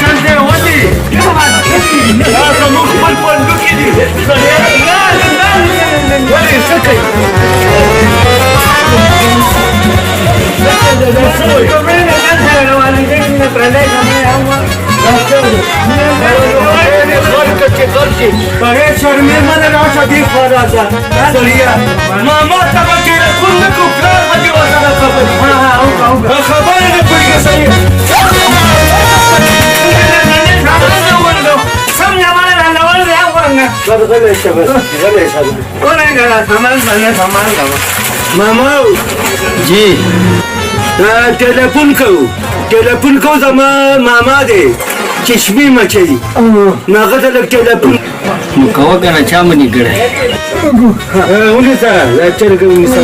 چل دی ولې دا زموږ خپل پنډوکي دي؟ ولې څه کوي؟ هغې شرمې مه راشه دې خوا راځه سړیه. ماما ته به ټلیفون نه کوو، پلار به دې ورسره خبرې خبرې نه پوهېږي سړیه. بس غلی شه، بس غلی شه. ماما جی ټلیفون کوو، ټلیفون کوو. زما ماما دی چشمې مچوي، نو هغه ته لږ ټلیفون نو کوه که نه، چا منې کړی؟ ونیسه دا چرګه ونیسه.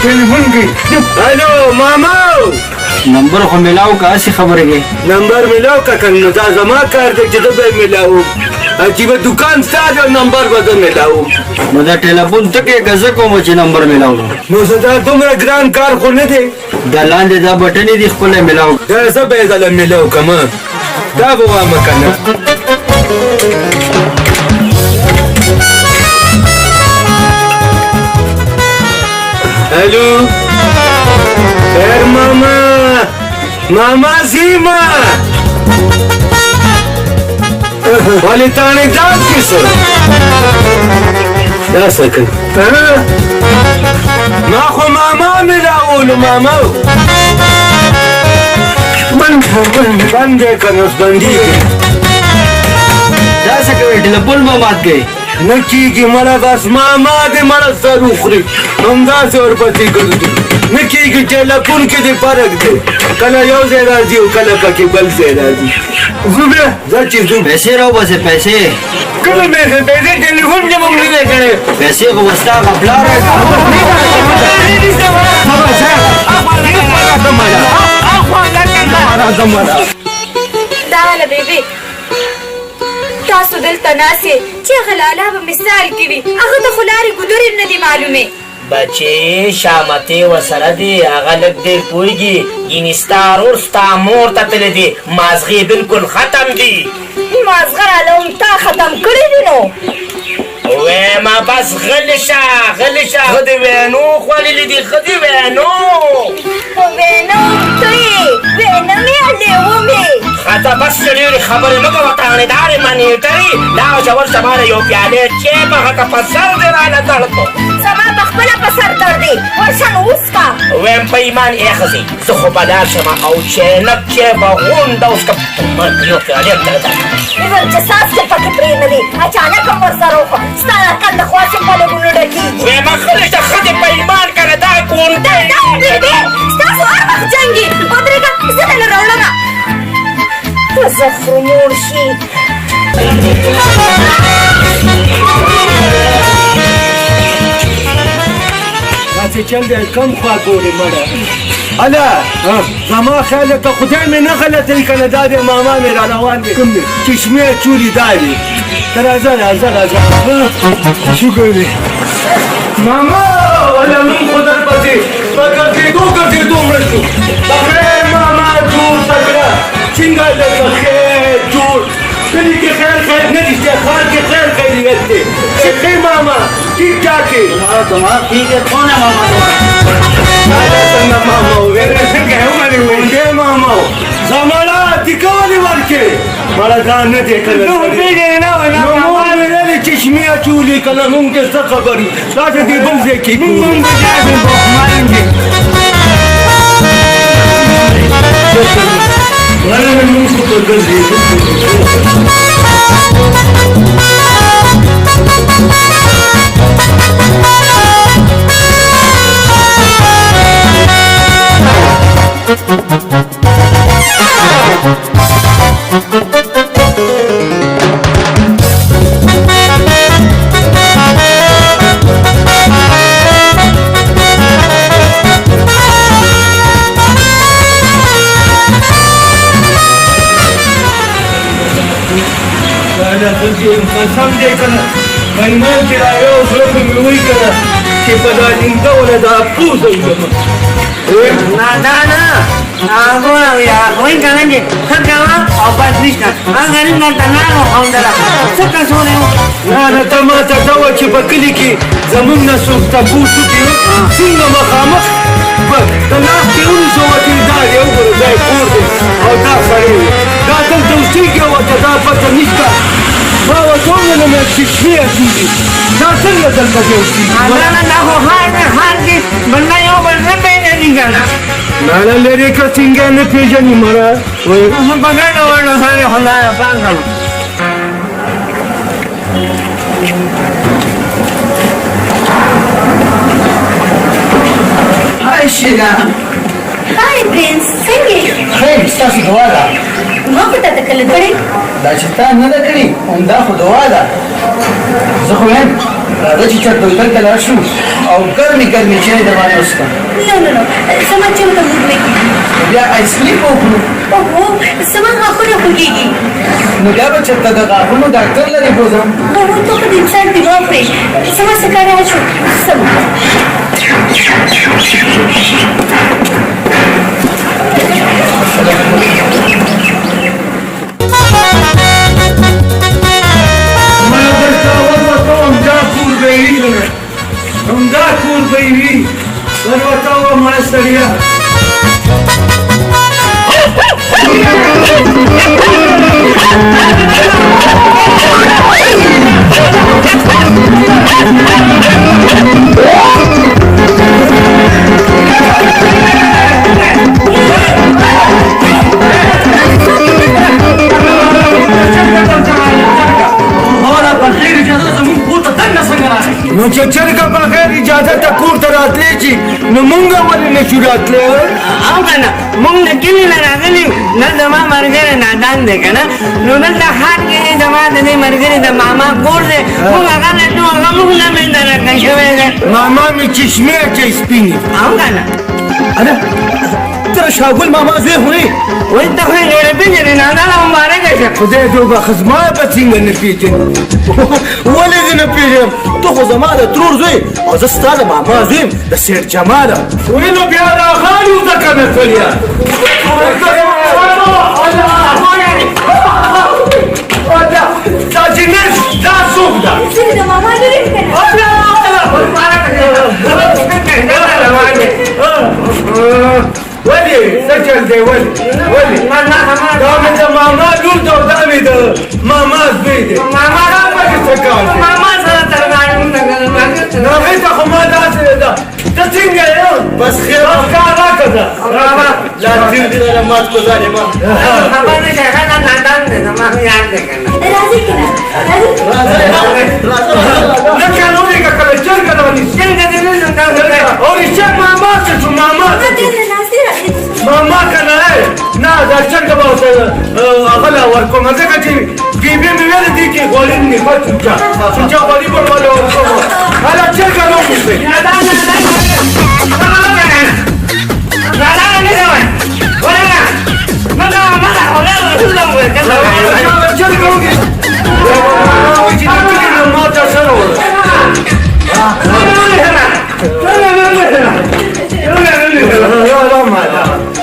ټلیفون کوي. الو ماما. نمبر خو ملاو که هسې خبرې کوې؟ نمبر ملاو که که نو دا زما کار دی چې زه به یې ملاوم، چې به دوکان ستا دی نمبر به زه ملاوم. نو دا ټلیفون ته کوې که زه کوم چې نمبر ملاو؟ نو زه دا دومره ګران کار خو نه دی. دا لاندې دا بټنې دي، خپله ملاو. دا زه به یې دله ملاو کړم، دا به وامه که نه. الو خیر ماما. ماما زیما ولې تاڼېدار کې څه دا څه کوي؟ ما خو ماما مې راولو، ماما بند بند دی که نه، اوس بندېږي. دا څه کوې؟ ټلیفون به مات کوې. نه کېږي مړه، بس ماما دې مړه سر وخوري، همداسې ورپسې ګرځي. نه کېږي، ټلیفون کې دې فرق دی، کله یو ځای راځي او کله پکې بل ځای راځي. ځو بیا، ځه چې ځو. پیسې راوباسې، پیسې. کله مې پیسې؟ ټلیفون کې مونږ نه دی کړی. پیسې خو به ستا هغه پلار. دا له بیبي تاسو دلته ناست یئ چې هغه لالا به مثال کې وي، هغه ته خو لارې ګودرې هم نه دي معلومې. بچې شامتې ورسره دي، هغه لږ ډېر پوهېږي. ګینې ستا ورور ستا مور ته تللی دی، مازغې بالکل ختم دي. مازغه راله هم تا ختم کړي دي نو. ویمه بس غلی شه، غلی شه. ښه دې وینو خوړلي دي، ښه دې وینو. وینو ته یې وینه مې، لېوه مې. ښه بس ډېرې خبرې مه کوه، تاڼېدارې منیټرې. لا شه ورشه، ماله یو پیالې چای پخه که، په سر دې راله درد. زما په خپله په سر درد دی، ورشه نو وڅکه. ویم په ایمان ای ښځې، زه خو به لاړ شم او چینک چای به غونډه وڅکم. ما یو پیالې هم درته ویل چې څاڅکی پکې پرې نه دی، اچانک هم ورسره وخوره. ستا دا کنده خوا چې په لګونو ډکېږي. ویمه غلې شه، ښځې په ایمان که نه دا کونډه. دا بیبي ستاسو هر وخت جنګي. ودرېږه، زه درله راوړمه. په زه خو موړ شي. داسې چل دی، کم خوا ګورې مړه. هله زما خیال که خدای مې نه غلطوي که نه، دا دی ماما مې را روان دی، چشمې چولي دا دی. ته راځه راځه راځه. شکر دی ماما. ولا مونږ خو درپسې په ګرځېدو ګرځېدو مړه شو. په خیر ماما، جوړ تکړه څنګه؟ لکه خیر جوړ. کلي کې خیر خیر نه دي، ښار کې خیر خیریت دی. څه ماما، ټیک ټاک یې؟ تمہارا ٹھیک ہے. کون ہے ماما تمہارا؟ څنګه ماما وویل؟ څنګه ماما زماړه تیکه ولې ورکې؟ مړه دا نه دی کله. نو پېژنې نه؟ نو مور مې ویلې چشمې اچولې که نه، مونږ ته څه خبر یو؟ تاسو دې بل ځای کې. مونږ به داسې بخمان دي. ولا مونږ خو په ګرځېدو. قسم دی که نه، په ایمان چې دا یو زړه خو مې وایي که نه چې په دا لینده وله دا پوزه وځم. نه دا نه، هغه هغوی که نه چې ښه کوه او بس نشته. هغه غریب درته نه وخوندله، څه کسونه یې؟ نه نه، ته ما ته دا وایه چې په کلي کې زمونږ نه څوک تپوس وکړي، څنګه مخامخ د لاس کې ونیسو چې دا دی وګوره، دا یې کور دی او دا سړی دی، دا دلته اوسېږي او ورته دا پته نشته؟ ما ورته وویل مې چې شپې اچولي، دا څنګه دلته دی اوسېږي؟ نه نه، دا خو حال دی، حال دی، بل یو بل نه پېژني که نه. مړه لرې که څنګه نه پېژني مړه؟ په ګډو وډو سره خدای پاک کړو. های شیلا. های پرنس، څنګه یې؟ ښه یم، ستاسو دعا ده. ما خو تاته کله کړې؟ دا چې تا نه ده کړې، همدا خو دعا ده. زه خو وایم راځه چې چېرته هوټل ته لاړ شو او ګرمې ګرمې چای در باندې وڅښم. نه نه نه، زما چای ته موډ نه کېږي. نو بیا آیسکریم به وخورو. اوهو، زما غاښونه خوږېږي. نو بیا به چېرته د غاښونو ډاکټر لرې بوځم. اوهو، ته خو د انسان دماغ خورې. زما څه کار شو سم. ما درته ورته همدا کور به یې وي، همدا کور به یې وي. ورته وه مړه سړیه. نو چې چرګه بغیر اجازه ته کور ته راتلی شي نو مونږ ولې نه شو راتلی؟ او که نه مونږ د کلي نه راغلي یو، نه زما ملګری نادان دی که نه، نو دلته ښار کې زما د دې ملګري د ماما کور دی، مونږ هغه له ځو، هغه مونږ نه مې درکه شوی دی. ماما مې چشمې اچوي سپینې. او که نه انا تر شاګل ماما زوی خو نه وایي ته خو یې ډېره پېژنې نادانه مبارکه شه. خدای دې وبخښه، زما به څنګه نه پېژنې؟ ولې دې نه پېژنم؟ ته خو زما د ترور زوی او زه ستا د ماما زوی یم، د سیټ جمال. وایي نو بیا راغلی وځه که نه سړیه. دا جنس دا څوک ده؟ زه د ماما لور یم که نه؟ ولې څه چل دی؟ ولې ولې دا مې د ماما لور ده او دا مې د ماما زوی دی. ماما دا پکې څه کار دی؟ ماما سره تر هغې ته خو ما داسې ده، ته څنګه یې؟ بس خیر، بس کار راکړه. ماما لا تیر دې راله مات کړو ظالمه. خبر نه شي، هغه نادان دی، زما یار دی که نه. راځئ که نه؟ راځئ. راځه راځه. نه که نو لږه کله چرګه ده ونیسه. څنګه دې نه دا او رښتیا ماما څه شو؟ ماما څه شو؟ ماما که نه نه دا چرګه به ورته هغه له ورکوم، ځکه چې بیبي مې ویل دي کې غوړي نه ښه چوچه چوچه غوړي به ورله ورکوم. هله چرګه نه ونیسئ. چرګه ونیسئ چې د کلي نه ما ته سره وړه.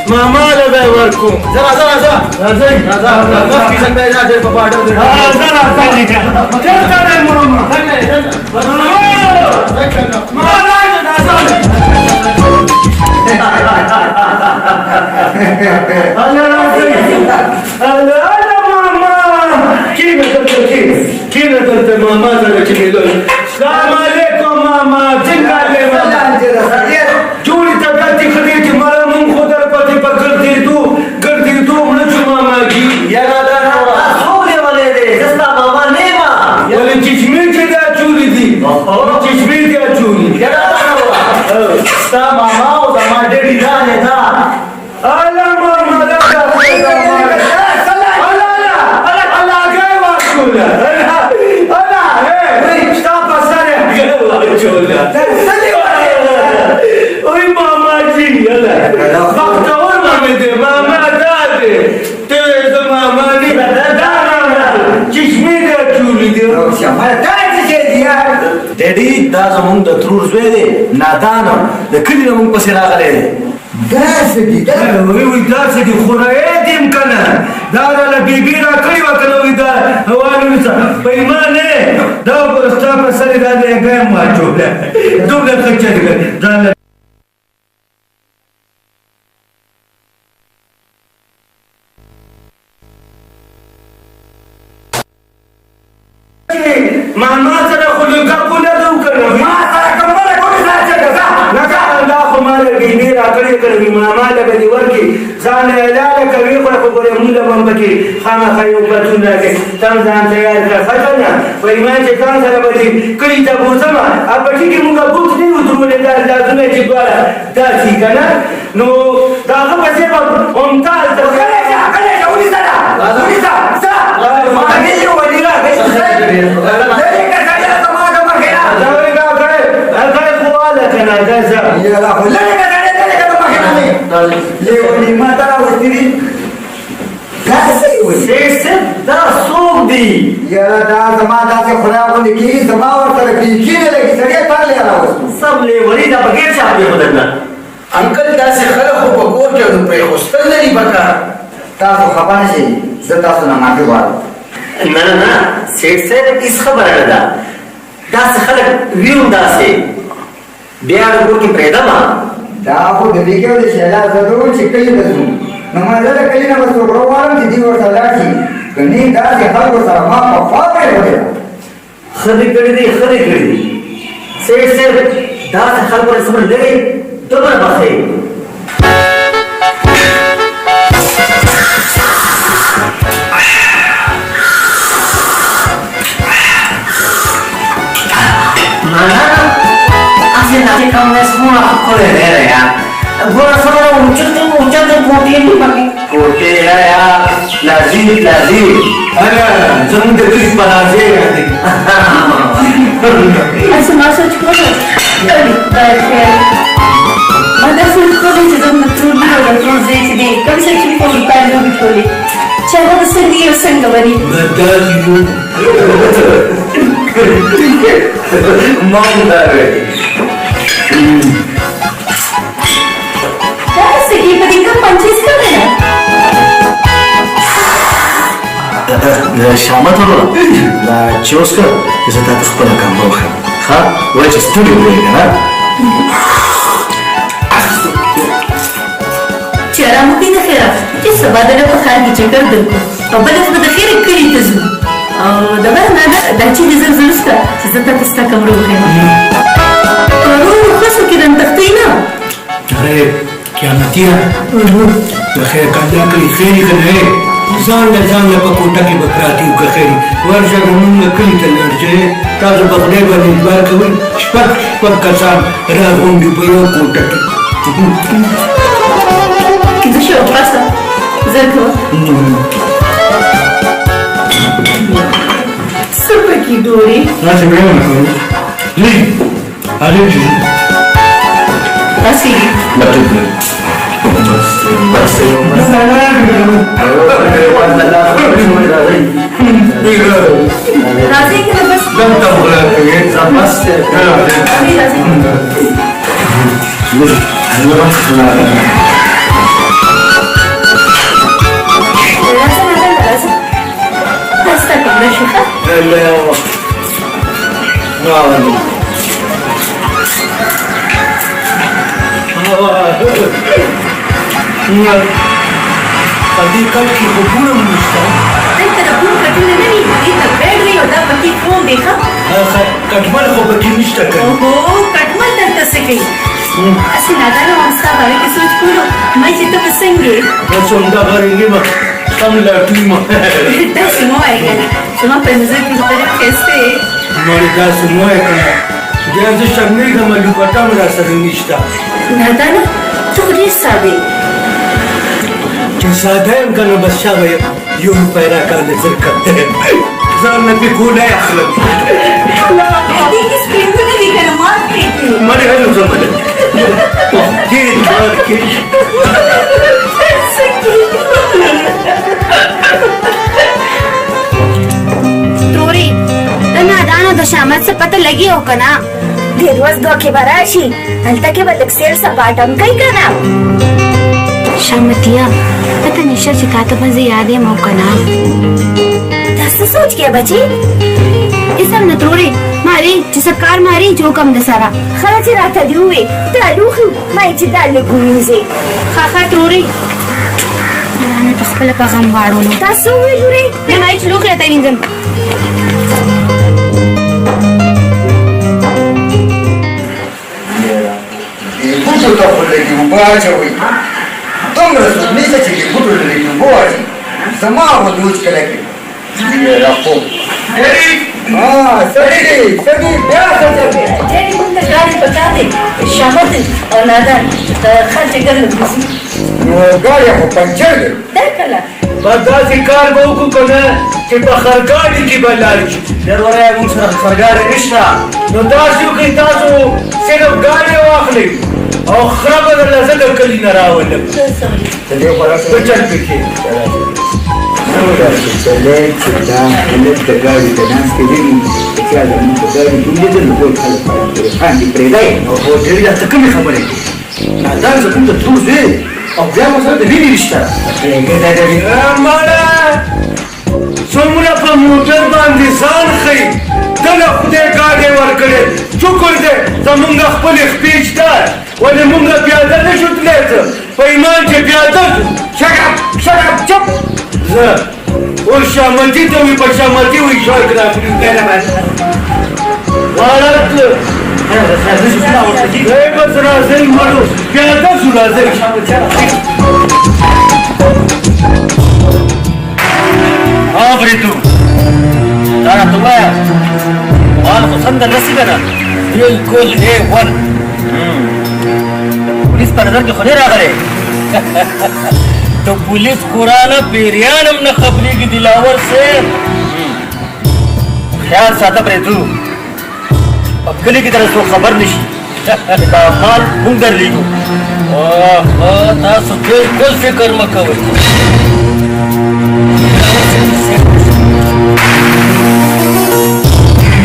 ماما له به ورکوم. ځه راځه راځه راځئ راځه راځه، څنګه یې راځه په باډر دی. راځه راځه، چېرته دی ماما؟ ماما راځه. هله راځئ، هله هله ماما کښېنه دلته، کښېنه کښېنه دلته ماما سره چې مې لوی. سلام علیکم ماما، څنګه دی ماما؟ جوړې طبیعت دې ښه دی چې مړه مونږ خو در پسې په ګرځېدو ګرځېدو مړه شو ماما جي. یاره دا څوک لیونی دی؟ زه ستا ماما نه یم. ولې چشمې چې دې اچولي دي، چشمې دې اچولي. یاره ستا ماما او زما ډېډي دا دی دا. هله ماما دا هله هله هله هګۍ واچوله. هله هې ستا په سر یې هګۍ واچوله. وای ماما جي، هله بختور مامې دی ماما دا دی. ته زه ماما نه، دا ماما چشمې دې اچولي دي. ډیډي دا زمونږ د ترور زوی دی، نادان، د کلي نه مونږ پسې راغلی دی. داسې دي دا؟ وای وای داسې دي، خو رایې دي هم که نه. دا راله بیبي راکړې وه که نه؟ وایي دا وانه ونیسه په ایمان نه، دا وګوره ستا په سر یې دا دی هګۍ هم واچوله. دومره ښه چرګه دا. ماما سره خو لږ ګپ ولګو که نه؟ ما سره کوم بله کومې سره چرګه ځه. نه دا خو ما له بیبي راکړې که نه، ماما له به دې ورکړي، ځان له حلاله کوي. خو خو ګورې مونږ له به هم پکې خامخا یو پتون راکړي. ته هم ځان تیار کړه ښه که نه، په ایمان چې ځان سره به دې کلي ته بوځم. پټي کې مونږ بوت نه یو درولې، دا لاسونه چې دواړه داسې که نه، نو د هغه په ځای به ممتاز ته غلی شه، غلی شه، ونیسه دا، ونیسه، ځه. ما لیوني راغی، لرې که سړیه زما د مخې نه. دا وایي دا هګۍ خو واله که نه، دا ځه. یاره خو لرې که سړیه، لرې که د مخې نه مې لیوني ما ته راوستي دي. دا څه لیوني؟ سیټ صاحب دا څوک دی؟ یاره دا زما داسې خدای غوندې کېږي، زما ورسره بیخي نه لګي. سړیه تا له راوستو. سم لیوني دا بغیر چا پرېښودل نه. انکل داسې خلک خو په کور کې نو پرېښوستل نه دي پکار. تاسو خفه نه شئ، زه تاسو نه معافي غواړم. نه نه نه سیټ صاحب هېڅ خبره نه ده، داسې خلک وي هم داسې بیا د کور کې پرېږدمه. دا خو د دې کې د شیلا زده و چې کلي ته ځو. نو ما زه د کلي نه به څوک راوغواړم چې دوی ورسره لاړ شي، که نه داسې خلکو سره ما پخوا پرېښودې ده. ښه دې کړي دي، ښه دې کړي دي سیټ صاحب، داسې خلکو نه څومره لرې دومره به ښه وي. معنا هسې داسې کم دی، څومره ښکلی دی یار. ګوره څومره اوچت اوچت کوټې دي پکې. کوټې یا لازم لازم. انا زموږ د کلي پلازې راځي. هسې ما سوچ کولو، خیر، ما دا سوچ کولو چې زموږ د ترور لور او د ترور زوی چې دی کوم څه چې په اروپا لوبې کولې، چې هغه به څنګه یو څنګه به دي. داسې یو ما هم دا ویل. دا څه کې په دې کوم پنچیز کوي نه؟ شامت وروره، دا چې اوس که چې زه تا ته خپله کمره وښیم، ښه وایي چې ستړي وې که نه؟ چې ارام وکړي د خیره، چې سبا دله په ښار کې چکر درکړو او بله ورځ به د خیره کلي ته ځو. او دغه نه دا چې دې زر زر وروسته چې زه تا ته ستا کمره وښیم، په نورو ښځو کې رنتښتئ نه. هغه قیامتیه د خیر کالا کړي خیر که نه، ځان له ځان له په کوټه کې به پراته یو. که خیر ورشه زمونږ کلي ته لاړ شئ، تاسو به خدای باندې اعتبار کوئ، شپږ شپږ کسان راغونډ په یو کوټه کې. زه شو پاسه زر کوه، څه پکې ګوري؟ داسې به یې نه کوي ځي هغې چې هسې. بس بس. راځئ که نه؟ بس دلته غلا کوي. بس راځئ راځئ. راځه راځه راځه، ستا کمره شو. ښه په دې کټ کې خو پوره هم نشته. دلته د پور کټونه نه وي، دې ته بیډ وي او دا پکې فوم دی. ښه کټمل خو پکې نشته که؟ اوهو، کټمل دلته څه کوي؟ هسې نادانه وم، ستا باره کې سوچ کولو ما چې ته به څنګه یې. بس همدغه رنګ یم، سم لاټو یم. داسې مه وایه که نه، زما په نظر کې خو ته ډېر ښایسته یې. مړې داسې مه وایه که نه، بیا زه شرمېږم، لوپټه هم راسره نشته. نادانه، ته خو ډېر ساده یې. چې ساده یم که نه، بس شابه یو روپۍ راکړه زر کړه، ځان نه پې ګولۍ اخلم. دې کې سپرنګونه دي که نه؟ مات پرې کړي. مړې هلو زه مړې دې مات کړي. تورې، د نادانو د شامت څه پته لګي او که نه؟ دې ورځ دوه کې به راشي، هلته کې به لږ سیل سپاټ هم کوي که نه؟ شامتیا، پته نشته چې تا ته به زه یاد یم او که نه. دا څه سوچ کې بچي؟ هېڅ هم نه ترورې، ماري چې څه کار ماري چې وکم د سره. ښه چې راته دې ووې دا لوښي ما یې چې دا لږ ووینځې. ښه ښه ترورې، مې په خپله په غم واړولو. تا څه وویل لورې؟ نه، ما یې چې لوښي راته وینځم. دې بوټو ته خو لږې اوبه اچوئ، دومره څوک نشته چې دې بوټو له لږې اوبه واچوي، زما غوندې وچ کله کې یاره. خو څه دي څه دي بیا څه چل دی؟ ډېرې مونږ ته ګاډي پکار دی، شامت او نادان د ښار چکر له بوځي. نو ګاډی خو پنچر دی. دا کله بس داسې کار به وکړو که نه چې په خرګاډي کې به لاړ شو. ډېر وروره، موږ سره خرګاډی نشته. نو داسې وکړئ، تاسو صرف ګاډی واخلئ او خره به درله زه د کلي نه راولم. څه چل پکې؟ چلی چې دا هلک د ګاډي د ناستې نه وي، چې چا زموږ په ګاډي کې ولیدل نو ټول خلک پرېښان دي، پرېږدی. هو ډېرې، دا ته کومې خبرې کوې؟ نادان زموږ د ترور زوی دی او بیا مو سره د وینې رشته ده. مړه څومره په موټر باندې ځان ښیي، دله خدای ګاډی ورکړی، شکر دی. زمونږ خپلې خپې شته، ولې مونږ پیاده نه شو تللی؟ څه په ایمان چې پیاده شو. شټ اپ، شټ اپ، چپ. زه اوس شامتي ته وي، په شامتي وي شوق راکړي. واړه بس راځئ مړو، پیاده شو، راځئ. ها بریتو، دا راته ووایه، مال خو څنګه رسي که نه؟ بلکل اے ون. د پولیس په نظر کې خو نه راغلی. د پولیس خورانه پیریان هم نه خبرېږي. دلاور صاحب، خیال ساته پرېږدو، په کلي کې درته څوک خبر نه شي چې دا مال موږ درلېږو. تاسو بلکل فکر مه کوئ.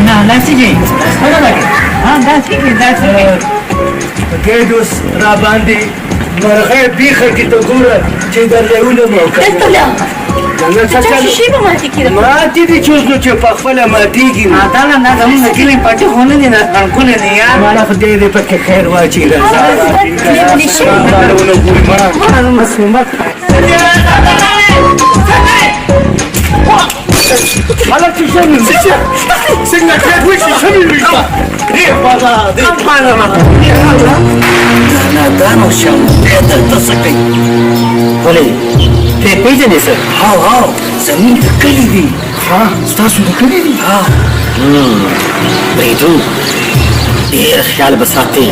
نه، داسې دی، ها، داسې کې، داسې کې. ګېډ اوس را باندې مرغۍ بیخه کې ته ګوره چې د لیونه موقع دلته لا چا شیشې به ماتې کړي. ماتې دي چې اوس نو چې په خپله ماتېږي. دا نه، دا زموږ د کلي پټي خو نه دي، دا سړکونه دي یار. مالا خدای دې پکې خیر واچي. مصیبت. هلک چې شمې څنګه خیر وشي، شمې وشي. دې بابا دې نادان او شامتې دلته څه کوي؟ ولې ته یې پېژنې؟ څه؟ هاو هاو، زمونږ د کلي دي. ها، ستاسو د کلي دي؟ ها. پرېږدو، ډېر خیال به ساتې،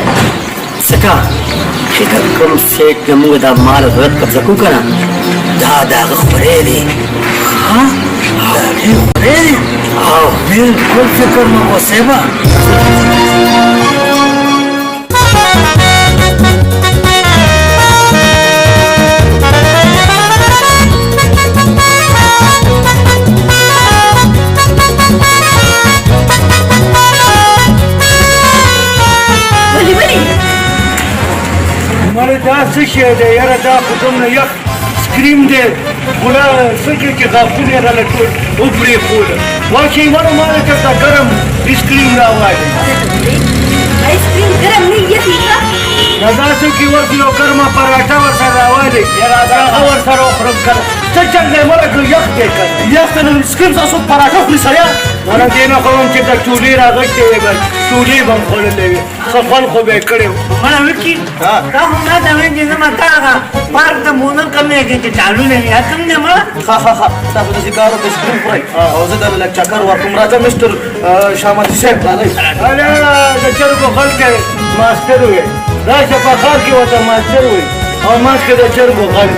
ځکه چې د کوم سیټ نه موږ دا مال او دولت قبضه کوو که نه، دا د هغه خورې دی. ها، د هغې خورې دی. او بلکل فکر مه کوه صاحبه. ولې ولې؟ مړه دا څه شی دی یاره؟ دا خو دومره یخ سکریم دی، خوله څه کې چې غاښونه یې راله ټول وبرېښوله. واچوئ مړه، ماله چېرته ګرم ایسکریم راوالی. آیس کریم ګرم نه، یخ وي. ښه، دا داسې کې ورته یو ګرمه پراټه ورسره راوالي، هغه ورسره وخورم که نه. څه چل دی مړه؟ که یخ دی که نه؟ یخ ته نو سکریم تاسو پراټه خوري سړیه. مړه دې نه خو هم چې د چولې راغښتې وې، بس چولې به هم خوړلې وې، ښه خوند خو به یې کړی و. مړه وکي، دا خو ما ته وایي چې زه ما تا هغه پارک ته بوتلم، کوم ځای کې چې ټالونه وي، کوم دی مړه؟ ښه ښه ښه، تاسو داسې کار وکړئ، سکریم خورئ او زه درله لږ چکر ورکوم. راځه مستر شامتي صاحب، راځئ. هله د چرګو غل دی ماستر وی، راشه په ښار کې ورته ماستر وي او منځ کې د چرګو غل.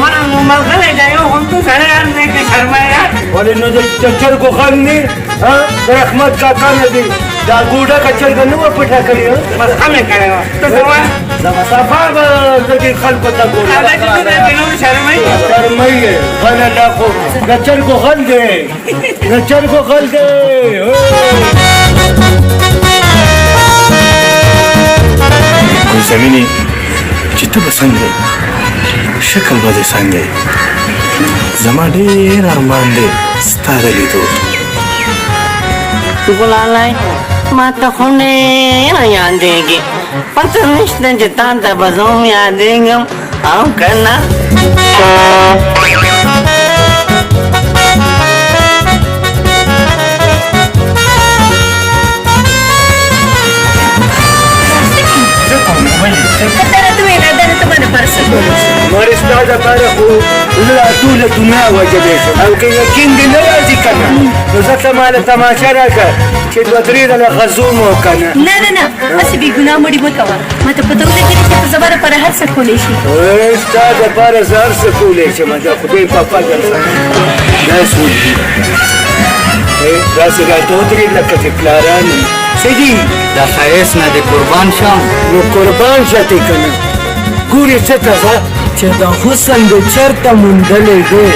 مړه نو ملغلی دی، یو هم ته سړی هر ځای کې شرمایي. ولې نو د چرګو غل نه؟ ها، د رحمت کاکا نه دی دا ګوډه که چرګه نه وه پټه کړې؟ بس ښه مې کړې وه. ته څه وایې؟ صفا به زه دې خلکو ته ګورم. هغه چې ته درته نوم شرمایي. شرمایي یې غله، لا خو د چرګو غل دی، د چرګو غل دی. ګلزمینې چې ته به څنګه یې، شکل به دې څنګه یې، زما ډېر ارمان دی ستا د لیدو. ګلالی، ما ته خو ډېره یادېږي، پته نشته چې تا ته به زه هم یادېږم او که نه. ته راته وایې نادانه، ته ما دپاره څه کولی شې؟ مړې ستا دپاره خو زه دا ټوله دنیا وژلی شم، او که یقین دې نه راځي که نه، نو زه ته ماله تماشه راکړه چې دوه درې ځله غزو مو که نه. نه نه نه، هسې بې ګناه مړي مه کوه. ما ته پته ولګېده چې ته زما دپاره هر څه کولی شې. ستا دپاره زه هر څه کولی شم، د خدای په فضل سره. داسې وکړي، داسې راته ودرېد لکه چې پلاران وي. څه دي؟ د ښایست نه دې قربان شم. نو قربان شه تې که نه. ګورې څه ته ځه چې د حسن دې چېرته موندلی دی؟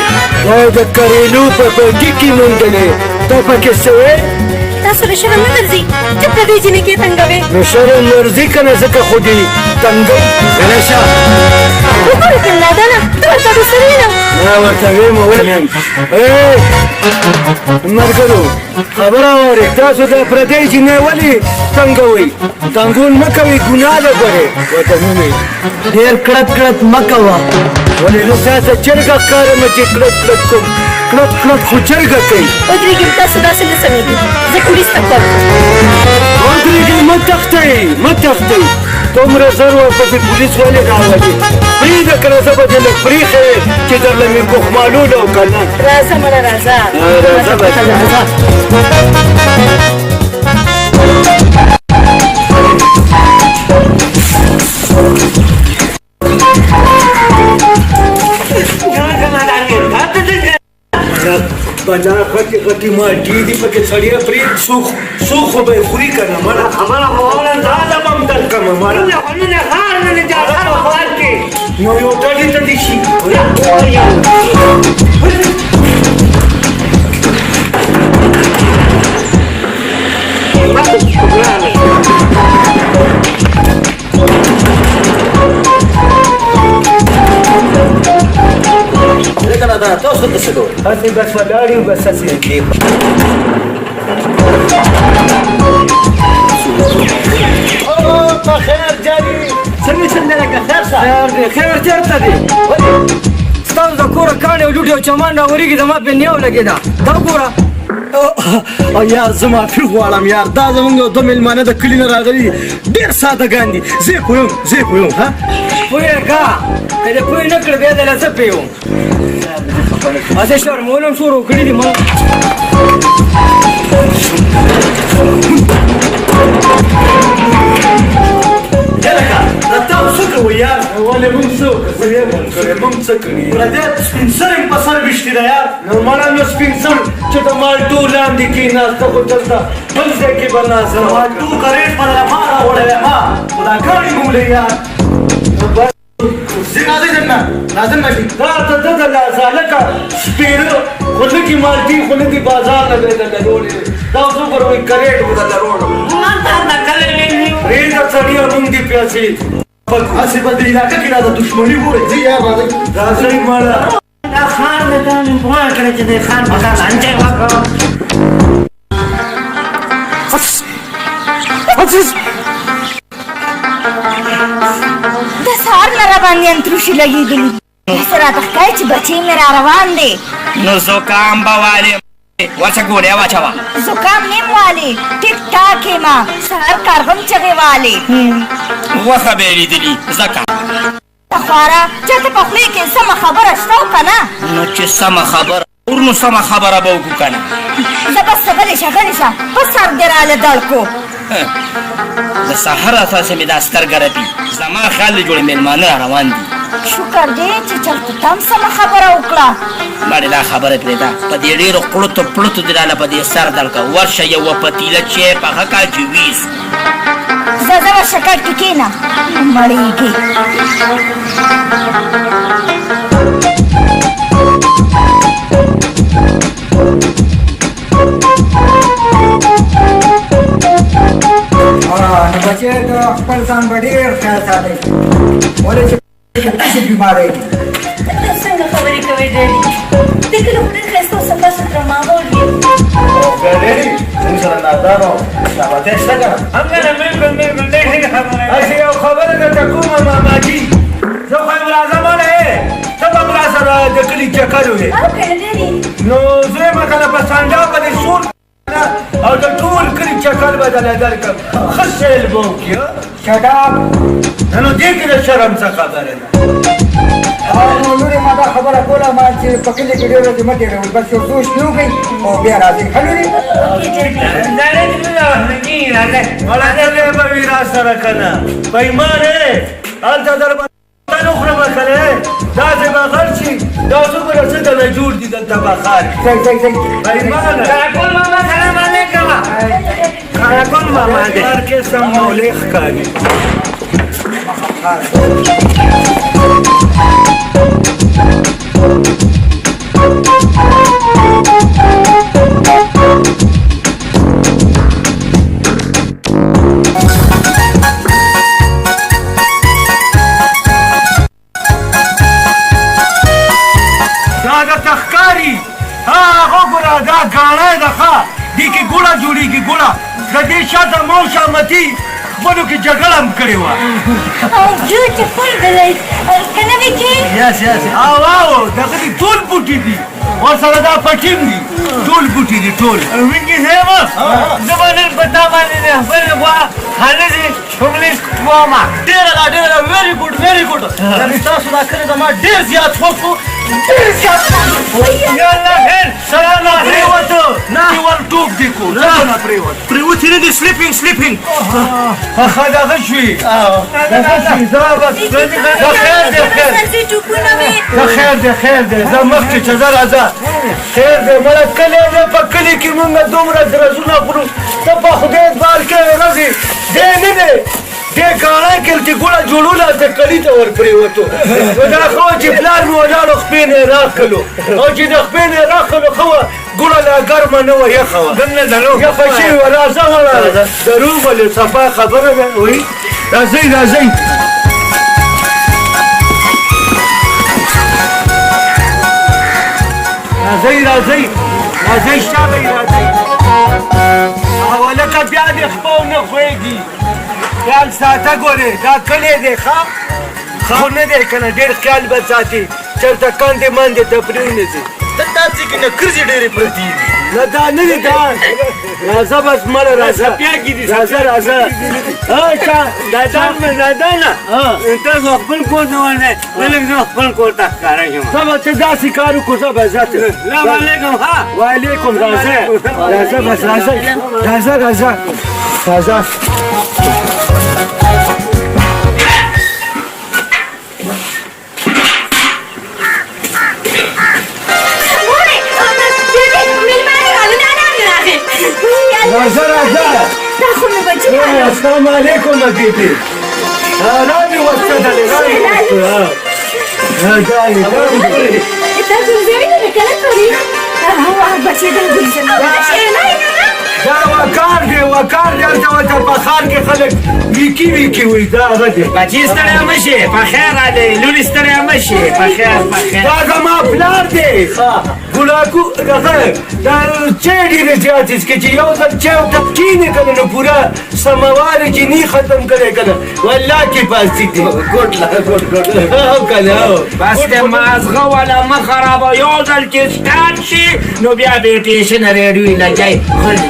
دا د کریلو په پټي کې موندلی. ته پکې څه وې؟ تاسو له شرم نه درځي چې پردۍ جینکې تنګوې؟ نو شرم ورځي که نه، ځکه خو دې تنګوم. غلی شه. وګوره که نادانه، ته ورته دوسرې نه. ما ورته ویم ولې. ملګرو خبره واورئ، تاسو دا پردۍ جینۍ ولې تنګوئ؟ تنګول مه کوئ، ګناه ده. ګورې ورته مې ډېر کړپ کړپ مه کوه. ولې زه تا ته چرګه ښکارم چې کړپ کړپ کوم؟ کړپ کړپ خو چرګه کوي. ودرېږئ، تاسو داسې نه سمېږي، زه پولیس ته کال کوم. ودرېږئ، مه تښتئ، مه تښتئ. دومره زر ورپسې پولیس ولې راولي؟ پرېږده که نه، زه به دې لږ پرېښی وی چې درله مې بوخمالوله او که نه. راځه مړه، راځه. راځه بچه، راځه. بلا غټې غټې مالټې دي پکې، سړیه پرې څوک خو به یې خوري که نه؟ مړه خبره خو واوره، دا له به هم درکړم مړه. نو یو ډډې ته دې شي. لکه دا تاسو ته څه کوئ؟ هسې بس ولاړ یو، بس هسې. په خیر جاري، څنګه څنګه لکه خیر شه؟ خیر دی، خیر چېرته دی؟ ولې ستاسو د کوره کاڼې او لوټې او چمان راورېږي، زما پرې نیاو لګېده، دا وګوره. او یار زه معافي غواړم یار، دا زمونږ یو دوه مېلمانه د کلي نه راغلي، ډېر ساده ګان دي. زه یې پوهوم، زه یې پوهوم. ها پوهېږه که دې پوه نه کړ، بیا درله زه پوهوم. هسې شرمول هم شروع کړي دي ما. لکه دا تاسو څه کوئ یار؟ ولې مونږ څه وکړو؟ مونږ څه کړي؟ پردی سپین سرې په سر ویشتي ده یار. نو مړه، نو سپین سر چې د مالټو لاندې کېناسته خو دلته بل ځای کې به ناسته. د مالټو کرېټ په لره ما راوړی وی، ما خو دا کاڼي کوم لري یار. زه راځئ دننه، راځم نه. دا ته ده د لاسه هلکه سپېره خو نه کي مالټې خو نه دي، بازار نه به یې درله راوړې. دا اوس وګوره، وایي کرېټ به درله راوړم. پرېږده سړیه، مونږ دې پیسې هسې په دې علاقه کې راته دښمني ګورئ. ځئ یار، راځئ. راځئ مړه. دا خان د تا مې پوه کړی چې د خان په کار لانجه وکړه. د سهار نه راباندې انتروشي لګېدلي، داسې راته ښکاري چې بچی مې را روان دی. نو زکام به والې، ورشه ګولۍ واچوه. زکام نیم والې، ټیک ټاک یم، سهار کارغم چغې والې. غوښه به یې لیدلي ځکه. خواره، چېرته په خولې کې سمه خبره شته او که نه؟ نو چې سمه خبره ور، نو سمه خبره به وکړو که نه؟ زه بس ته غلې شه، غلې شه، په سر دې راله دړکو. د سهار اساسې مې دا سترګه رپي، زما خیال دی جوړ مېلمانه را روان دي. شکر دی چې چېرته تم سمه خبره وکړه. مړې دا خبره پرېږده، په دې ډېرو قړتو پړتو دې راله په دې سر درکړه. ورشه یوه پتیله چای پخه کړه چې ویس. ځه ځه، ورشه کټ کې کښېنه، مړېږي. نو بچی، د خپل ځان به ډېر خیال ساتئ، ولې چې څه بیمارۍ دي. ته څنګه خبرې کوې ډیډي؟ د کلي خو ډېر ښایسته او صفا سوتره ماحول وي. ډیډي، موږ سره نادان او شاباتی شته که نه؟ هم نه، بالکل بالکل، ډېر ښه خبره. هسې یو خبره درته کومه ماماجي، زه خو یم راځه مړه، ته به هم راسره د کلي چکر وې. او که نه ډیډي؟ نو زه یم که نه، په سانډا به دې سور او د ټول کلي چکر به درله درکړم، ښه سیل به وکړي. شډاب. نو دې کې د شرم څه خبره ده؟ نو لورې، ما دا خبره کوله ما چې په کلي کې ډېر ورځې مه تېروئ، بس یو څو شپې وکړئ او بیا راځئ. ښه لورې؟ مړه دلې به وي راسره که نه؟ په ایمان هلته در به وخورم که نه، داسې به غر شي. دا څه ګوره څه درنه جوړ دي دلته په ښار کې. صحیح صحیح صحیح. په ایمانه. کراکول ماما سلام علیکم. کراکول ماما دی. ښار کې سم مولې ښکاري. ښځه ما او شامتي خپلو کې جګړه هم کړې وه. Oh, beautiful village. که نه ویکي؟ یس یس، او او دغه دي ټول بوټي دي، ورسره دا پټیم دي، ټول بوټي دي ټول. وینکي صاحب، زه به نن په تا باندې د خپلې غوا خالصې شغلې کوم. ډېره ده، ډېره ده، ویري ګوډ، ویري ګوډ. یعنې ستاسو دا کلی زما ډېر زیات خوښ شو، ډېر زیات. یا الله خیر، سلام. نه پرېوته چې ور ټوپ دې کو، څنګه نه پرېوت؟ پرېوتې نه دي، سلیپینګ سلیپینګ. ښه دغه شوي، دغه شوي. زه بس دا خیر دی، خیر دا خیر دی، خیر دی. زه مخکې چې زه راځه، خیر دی. مړه کلی دی، په کلي کې مونږ دومره درزونه خورو، ته په خدای اعتبار کوې ورځې دی نه دی دې کاڼه کې چې ګوړه جوړوله ته کلي ته ور پرېوتو. نو دا ښه وه چې پلار مې ولاړو، خپې نه یې راکښلو، او چې د خپې نه یې راکښلو ښه وه، ګوړه لا ګرمه نه وه، یخه وه، یخه شوې وه. راځه مړه، دروغ ولې؟ صفا خبره ده. وایي راځئ راځئ راځئ راځئ راځئ، شابئ راځئ. او هلکه بیا دې خپه ونه ښویږي، خیال ساته. ګورې دا کلی دی، ښه خو نه دی که نه، ډېر خیال به ساتي، چېرته کندې مندې ته پرېونیځي. دلته ځای کې نکرځې ډېرې پرتې دي. نه دا نه دي، دا راځه بس مړه، راځه راځه راځه. ها دادان مې، دادانه تاسو خپل کور ته ورځئ، زه لږ زه خپل کور ته ښکاره شم. زه به ته داسې کار وکړو، زه به ځه. سلام علیکم. ها وعلیکم. راځه راځه بس، راځه راځه راځه راځه. راځه راځه. دا خو مې بچی. السلام علیکم بیبي، رامې وستدلې، رامې وسته. دا دا ګلزمینه مې کله کړې بچی، دا ګلزمینه دا وکار دی، وکار دی. هلته ورته په ښار کې خلک ویکي ویکي وایي، دا هغه دی. بچي ستړی مه شې، په خیر راغلی. لورې ستړی مه شې، په خیر په خیر. دا زما پلار دی. ګلاکو دغه دا چای ډېرې زیاتې څکي، چې یو ځل چای ورته کښېني که نه، نو پوره سموار یې چې نی ختم کړی که نه، والله کې پاسي دی. ګوډ لا ګوډ ګوډ. او که نه بس د مازغه والا مه خرابه، یو ځل چې سټارټ شي نو بیا بې ټېشنه ریډیو لګی غلی.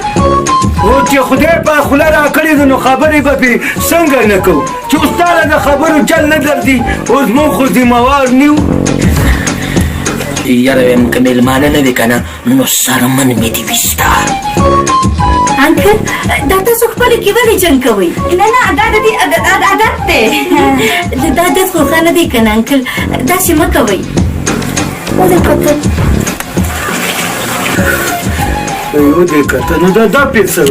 او چې خدای په خوله راکړې ده نو خبرې به پرې څنګه نه کوو؟ چې اوس تاله د خبرو چل نه درځي، اوس موږ خو ذمهوار نه یو. یاره وایم که مېلمانه نه وي که نه نو څرمن مې دې وي ستا. انکل، دا تاسو خپلو کې ولې جنګ کوئ؟ نه نه، دا د دې عادت دی. دا عادت خو ښه نه دی که نه انکل، داسې مه کوئ. ودې کتل؟ ودې کتل؟ نو دا دا پې څه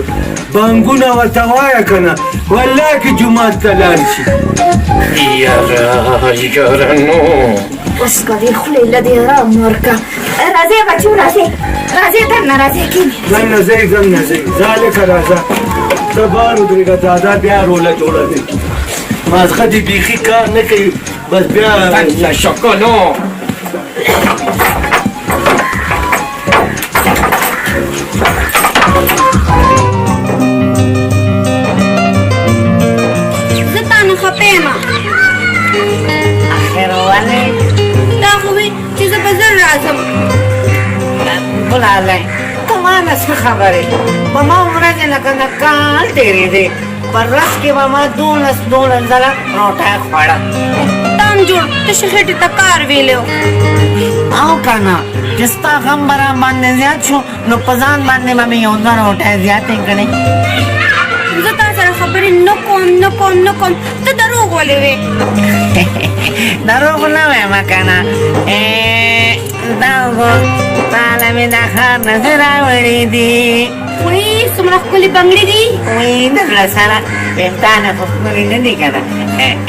بانګونه ورته وایه که نه، والله که جومات ته لاړ شي. یاره یاره نو اوس که دې خولې له دې ارام ورکه. راځئ بچو، راځئ راځئ، دننه راځئ، کښېنئ. دننه ځئ، دننه ځئ. ځه هلکه راځه، ته بار ودرېږه، دادا بیا روله جوړه دی. مازغه دې بیخي کار نه کوي، بس بیا دننه شکلو. زه تا نه خفه یم. اخر ولې؟ تا خو وی چې زه به زر راځم. ګلالی، ته ما نه څه خبرې؟ په ما ورځې لکه د کال تېرېدې، په ورځ کې به ما 12 12 ځله روټۍ خوړه. تا هم جوړ تشې خېټې ته کار ویلی و. او که نه چې ستا غم به را باندې زیات شو نو په ځان باندې به مې یو دوه روټۍ زیاتې کړې. زه تا سره خبرې نه کوم، نه کوم، نه کوم. ته دروغ ولې وې؟ دروغ نه وایم که نه. دا وګوره، تا له مې د ښار نه څه راوړي دي. وی څومره ښکلې بنګړي دي. وی د زړه سره ویښتانه خو ښکلي نه دي که نه؟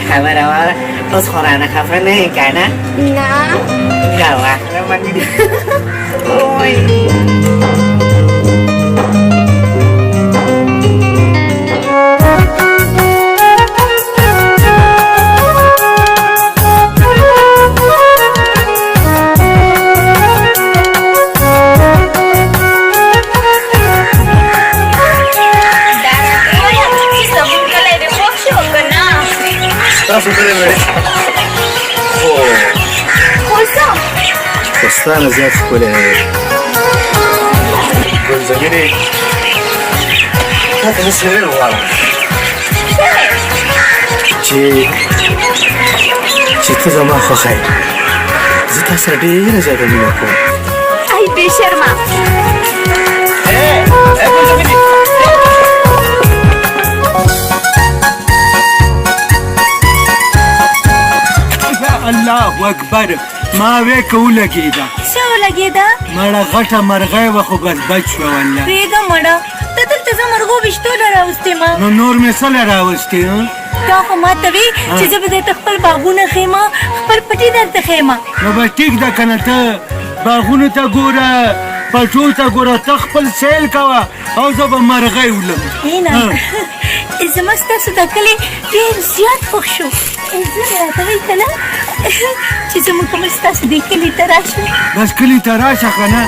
خبره واوره، اوس خو رانه خفه نه یې که نه؟ نه. دا واخله بنګړي. وی دا ښودلی مړې. خو خو څه؟ خو ستا نه زیات ښکلی نه دی. ګل زمینې، تا ته زه څه ویل غواړم چې ته زما خوښه یې. زه تا سره ډېره زیاته مینه کوم. ای بې شرمه! الله اکبر، ما وې که ولګېده. څه ولګېده؟ مړه غټه مرغۍ وه، خو بس بچ شوه والله. پرېږه مړه، ته دلته زه مرغو ویشتو له راوستې ما. نو نور مې څه له راوستې؟ تا خو ما ته وی چې زه به درته خپل باغونه ښیم، خپل پټي درته ښیم. نو بس ټیک ده که نه، ته باغونو ته ګوره، پټو ته ګوره، ته خپل سیل کوه او زه به مرغۍ ولم. نه، زما ستاسو دا کلی ډېر زیات خوښ شو. زه راته وایي که نه چې زه مکمل ستاسو دې کلي ته راشم. بس کلي ته راشه که نه،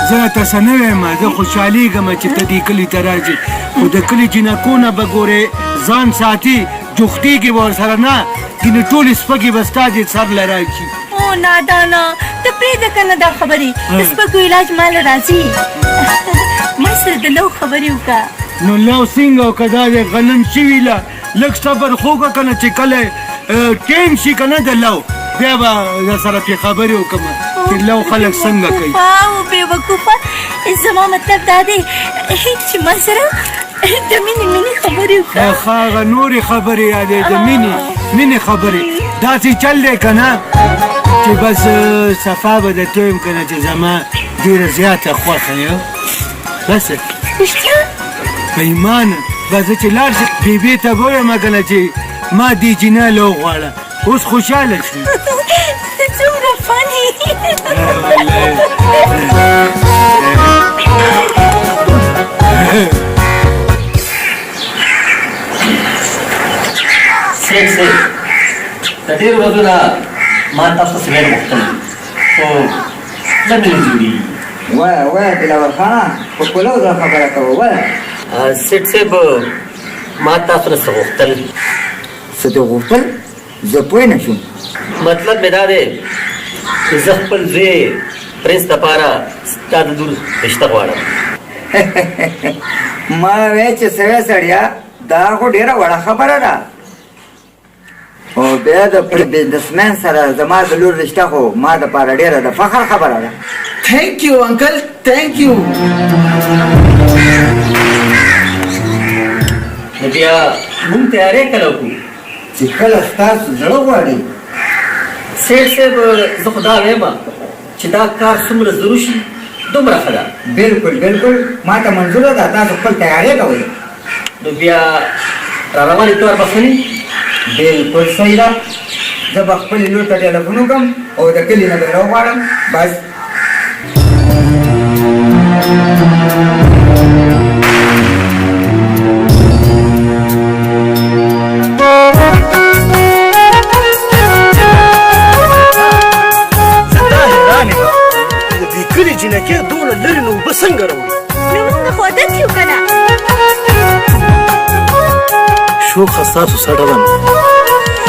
زه راته څه نه وایم. زه خوشحالېږم چې ته دې کلي ته راشې، خو د کلي جینکو نه به ګورې ځان ساتي، جوختېږي به ورسره نه، ګینې ټولې سپږې به ستا دې سر له راشي. او نادانه، ته پرېږده که نه دا خبرې، د سپږو علاج ما له راځي. ما سره د لو خبرې وکړه. نو لو څنګه وکړه؟ دا دی غنم شوي له لږ صبر خو وکړه که نه، چې کله ټیم شي که نه د لو، بیا به در سره پرې خبرې وکړم چې لو خلک څنګه کوي. او بې وقوفه، زما مطلب دا دی چې ما سره د مینې مینې خبرې وکړه. ښه، هغه نورې خبرې یادې، د مینې مینې خبرې داسې چل دی که نه چې بس صفا به درته ووایم که نه چې زما ډېره زیاته خوښه یې. بس رښتیا؟ په ایمان بس زه چې لاړ شم بیبې ته به ووایم که نه چې ما دې جینۍ له وغواړه، اوس خوشحاله شي. ته څومره فني. سیټ صاحب، د ډېرو ورځو نه ما تاسو څه ویل غوښتل، خو نه مې نه جوړېږي. وایه وایه دلاور خانه، په پلو زړه خبره کوه، وایه. سیټ صاحب، ما تاسو نه څه غوښتل. څه دې غوښتل؟ زه پوه نه شوم. مطلب مې دا دی چې زه خپل زوی پرنس دپاره ستا د لور رشته غواړم. ما وی چې سوی سړیه، دا خو ډېره وړه خبره ده، او بیا د بزنسمن سره زما د لور رشته خو ما دپاره ډېره د فخر خبره ده. ثانک یو انکل، ثانک یو. نو بیا مونږ تیاری کله وکړو؟ چې کله ستاسو زړه غواړي. سیټ صاحب، زه خو دا وایم چې دا کار څومره ضرور شي دومره ښه ده. بالکل بالکل، ما ته منظوره ده، تاسو خپل تیاری کوئ. نو بیا را روان اتوار به ښه نه؟ بالکل صحیح ده، زه به خپلې لور ته ټیلیفون وکړم او د کلي نه به یې راوغواړم. بس زه دا حیران یم چې د دې کلي جینکۍ دومره لرې نه اوبه څنګه راوړي. نو مونږ خو عادت یو که نه. شوخه ستاسو سټه ده.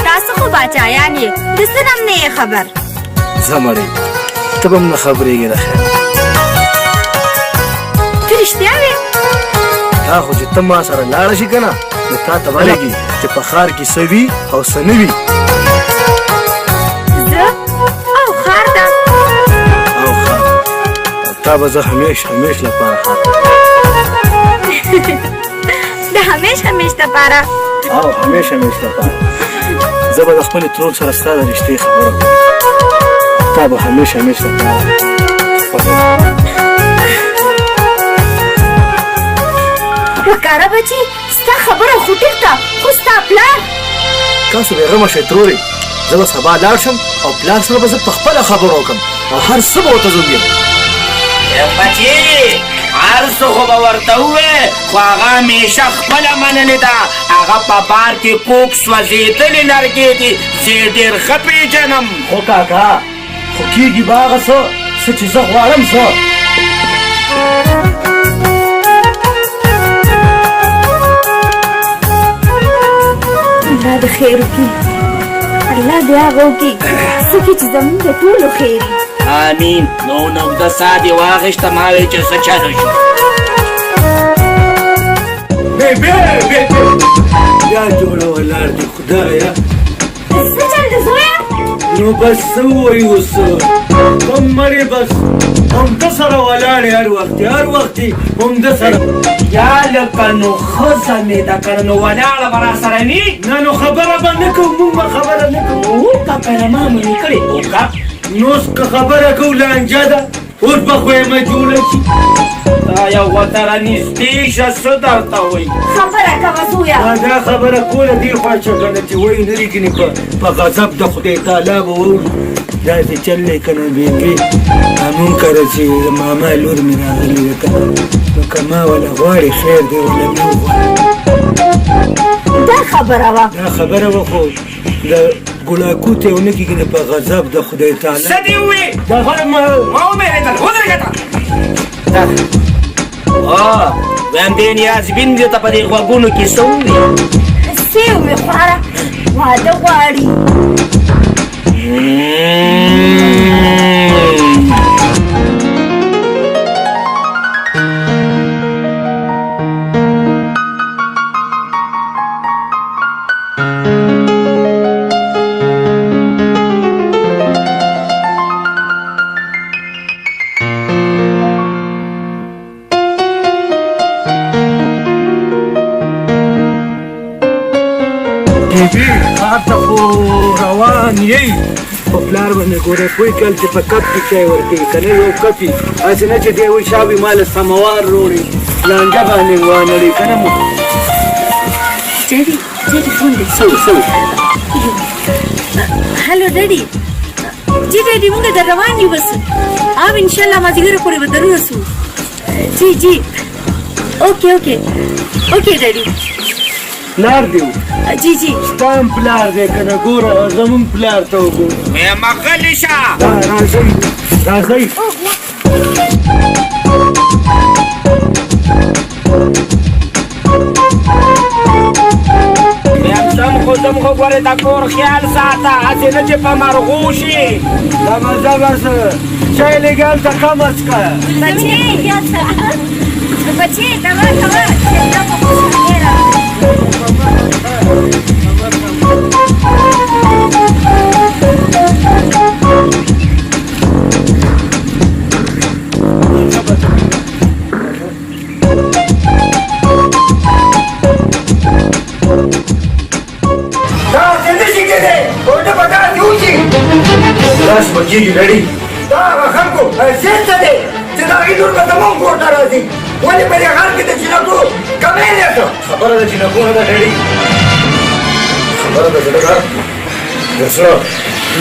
تاسو خو باچایان یې، د څه نه هم نه یې خبر. ځه مړې، ته به هم نه خبرېږې د خیر. ته رښتیا وې؟ دا خو چې ته ما سره لاړه شي که نه، نو تا ته به لګي چې په ښار کې څه وي او څه نه وي. زه او ښار ته او ښار تا به زه همیش همیش لپاره ښار د همیش همیش لپاره او همیش همیش لپاره. زه به د خپلې ترور سره ستا د رشتې خبره وکړم، تا به همیش همیش لپاره. وکاره بچي، ستا خبره خو ټیک ده، خو ستا پلار. تاسو بېغمه شئ ترورې، زه به سبا لاړ شم او پلار سره به زه په خپله خبره وکړم او هر څه به ورته زه ووایم. بچي، هر څه خو به ورته ووایې، خو هغه همیشه خپله منلې ده. هغه په بار کې کوک سوځېدلي لرګی دي، زه یې ډېر ښه پېژنم. خو کاکا، خو کېږي به هغه څه څه چې زه غواړم زه. الله د خیر وکړي. الله دې هغه وکړي څه کې چې زمونږ د ټولو خیر وي. آمین. نو نو د ساه دې واخیسته، ما ویل چې څه چل شو. بې بې بې بیا جوړه ولاړ دي خدایه. څه چل دی زویه؟ نو بس څه ووایو اوس، کوم مړی بس همده سره ولاړې، هر وخت هر وخت همده سره. یا لکه نو ښځه مې ده که نه نو ولاړه به راسره وي. نه نو خبره به نه کوو، موږ به خبره نه کوو. وکړه که نه ما منې کړې وکړه. نو اوس که خبره کوو لانجه ده، اوس به خو یې جوړه شي. دا یو ورته رانږدې شه، څه درته وایي. خبره کوه زویه. دا خبره کوله دې خوا شه که نه چې وایي نه دي کنې په غضب د خدای تعالی به ووړو. داسې چل دی که نه بېبي، مونږ کره چې ماما لور مې راغلې ده که نه، نو که ما وله غواړې خیر دی، وله مې وغواړي. دا خبره وه، دا خبره وه، خو د ګلاکو ته ونه کېږي نه په غضب د خدای تعالی. څه دې ووې؟ دا خبره ما ومېرېدل. ودرېږه ته. وایم دې نیازبین دې ته په دې غوږونو کې څه ووې؟ څه یې ووې خواره؟ واده غواړي. بیبي ښار ته خو روان یی، په پلار باندې ګوره پوه کړل چې په کپ کې چای ورکوي که نه یو کپ یې، هسې نه چې دی وایي شا وي ما له سموار راوړي لانجه باندې وانړي که نه. مو ډیډي ډیډي فون دی. څه څه؟ هلو ډیډي. جی ډیډي مونږ در روان یو بس، او انشاءالله مازدیګر پورې به در ورسو. جی جی اوکې اوکې اوکې ډیډي. پلار دی و؟ جی جی. ستا هم پلار دی که نه؟ ګوره زمونږ پلار ته وګوره. وایم غلی شه. راځئ راځئ. وایم زم خو زم خو ګورې د کور خیال ساته، هسې نه چې په مرغو شي. دا مزه بس چای لږ هلته کمه څکه. بچې بچې دوا کوه چې دا په خوشحالۍ راغلې. داسې نه شي کېدی او نه به داسې وشي. داسې به کېږي ډډي. دا هغه خلکو حیثیت څه دی چې د هغې لور به زموږ کور ته راځي؟ ولې په دې ښار کې د جینکو کمی دی څه؟ خبره د جینکو نه ده ډډي، خبره د زړه ده، د زړه.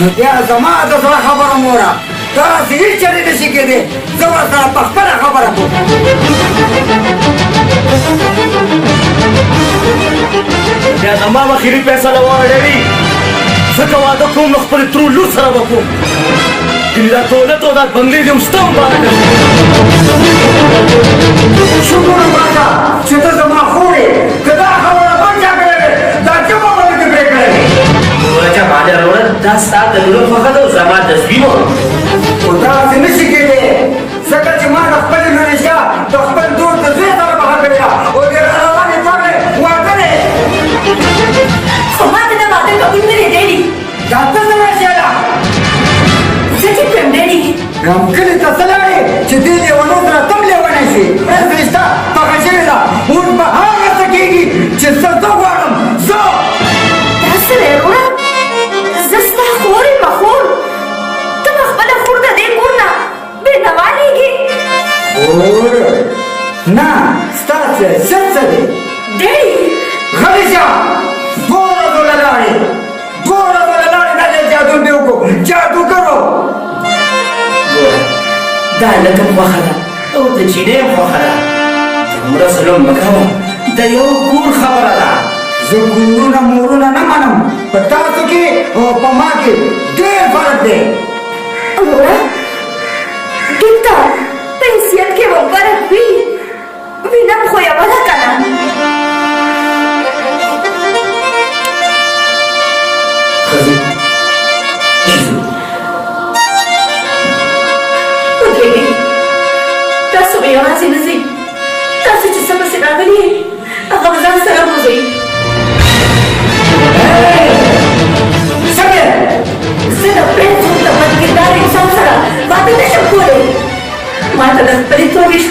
نو بیا زما د زړه خبره موره، داسې هېڅ چېرې نه شي کېدی. زه ورسره په خپله خبره کوم. بیا زما اخري فیصله وه ډډي، زه که واده کوم نو خپلې ترور لور سره به کوم. ګنې دا دولت او دا بنګلې دې هم ستا مبارک. شکر وباسه چې ته زما خور یې، که دا خبره بل چا کړې وی دا ژبه به مې پرې کړې وی. ورجه ماده وروره، دا ستا د لور خوښه ده او زما د زوی مور. خو داسې نه شي کېدی، ځکه چې ما د خپلې لور رشته د خپل دوست د زوی سره پخه کړې ده او د روانې پاڼې واده دی. خو ما ته د واده قبول نه دی ډیډي. دا ته څه وایې ده؟ زه چې کوم ډیډي. هم کلي ته څه لاړې چې دې لېونو سره تم لېونی شي؟ ورځ رشته پخه شوې ده، اوس به هغه څه کېږي چې څه زه غواړم. زه دا څه دی وروره؟ زه ستا خور یم، خور. ته به خپله خور د دې کور نه بې نوا لېږې؟ خور نه، ستا څه عزت څه دی؟ ډیډي. غلی شه. دوو ورځو له لاړې، دوو ورځو له لاړې دا دی جادو مې وکړو، جادوګر و. ګوره دا هلک هم خوښه ده او د جینۍ هم خوښه ده، دومره ظلم مه کوه، د یو کور خبره ده. زه کورونه مورونه نه منم، په تاسو کې او په ما کې ډېر فرق دی. وروره دلته په حیثیت کې به فرق وي، وینم خو یوه ده که نه. ښځې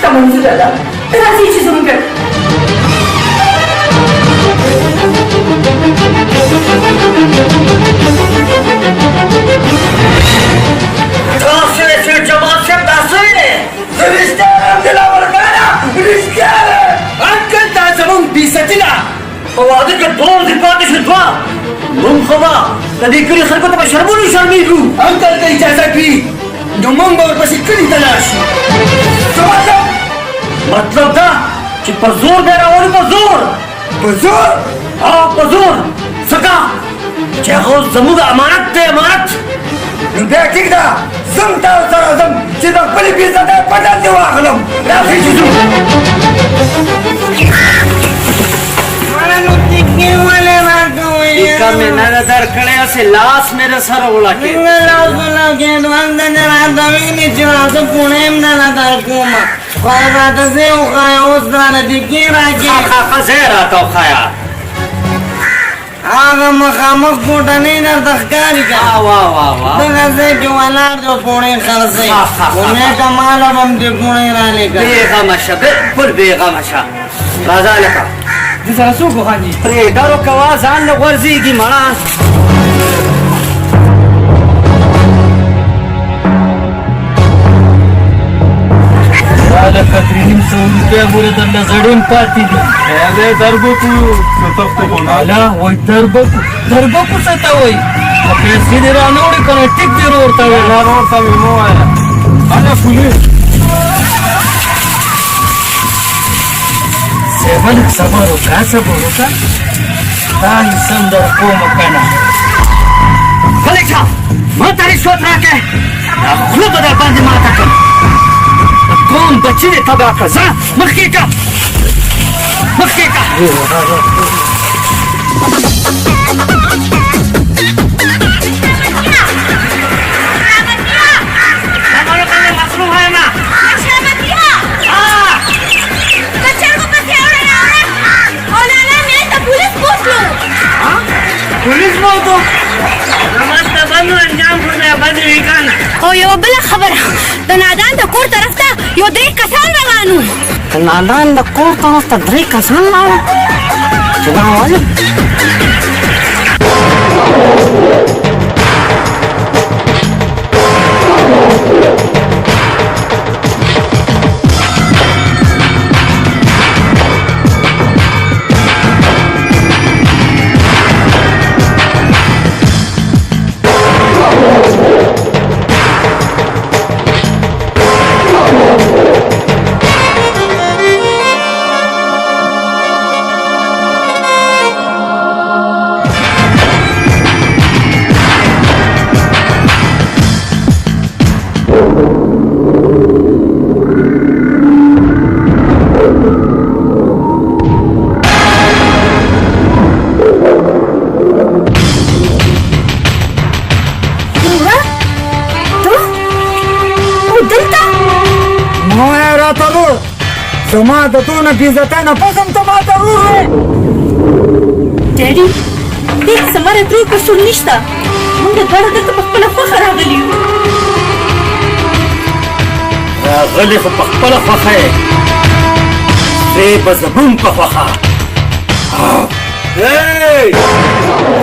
رشته منظوره ده. راځئ چې ځو موږ. تاسو سیټ جمال صاحب دا څه ویلې؟ زه رښتیا وایم دلاور خانه، رښتیا وایم. انکل دا زمونږ بېعزتي ده. په واده کې دوه ورځې پاتې شو، دوه. مونږ خو به د دې کلي خلکو ته په شرمونو شرمېږو. انکل ته اجازه وي نو مونږ به ورپسې کلي ته لاړ شو. څه مطلب؟ مطلب دا چې په زور به یې راولو، په زور. په زور؟ او په زور، ځکه چې هغه اوس زموږ امانت دی، امانت. نو بیا ټیک ده، زه هم تاسو سره ځم چې د خپلې بېعزتۍ بدل دې واخلم. راځئ چې ځو. مړه نو ټیکې ولې راکوې؟ ټیکه مې نه ده درکړې، هسې لاس مې در سره ولګېد. څنګه لاس ولګېد؟ هلته دې راته ویلي چې راځه پوڼې هم نه له درکومه. خدای راته ځای وښایه، اوس راله ټیکې راکړې. ښه ښه ښه، ځای راته وښایه. هغه مخامخ کوټنۍ درته ښکاري که وا وا وا وا، دغه ځای کې ولاړ دی او پوڼې خرڅوي. ښه. نو نیکه ماله به هم دې پوڼې رالېږه. بېغمه شه، بالکل بېغمه شه. راځه هلکه. د سره څوک وخاندي؟ پرې ډرو کوه، ځان له غورځېږي مړه. لکه 350 روپۍ پورې درله زړې هم پاتې دي. دی دربکو څه تختو خو نه. اله وایي دربکو، دربکو څه ته وایي؟ که پیسې دې رانه وړې که نه ټیک دې ورور ته ویل. نه ورور ته مې مه وایه. هله پولیس. صاحبه لږ صبر وکړه، صبر وکړه، تا یې سم در کومه که نه. غلی شه، ما ته رشوت راکړې، دا خوله به در باندې ماته کړم. د قوم بچي دې تباه کړه. ځه مخکې که، مخکې که. پولیس بوتو زما ته بند انجام خو بیا بد وي که نه. او یوه بله خبره، د نادان د کور طرف ته یو درې کسان روان وو. د نادان د کور طرف ته درې کسان لاړل؟ چې دا ولې؟ وروره ته او دلته؟ مه وایه راته ورور، زما د دونه بېعزتۍ نه پس هم ته ماته ورور وې. ډیډي هېڅ زما د ترور قصور نشته، موږ دواړه دلته په خپله خوښه راغلي یو. راغلي خو په خپله خوښه یې، زه به زمونږ په خوښه.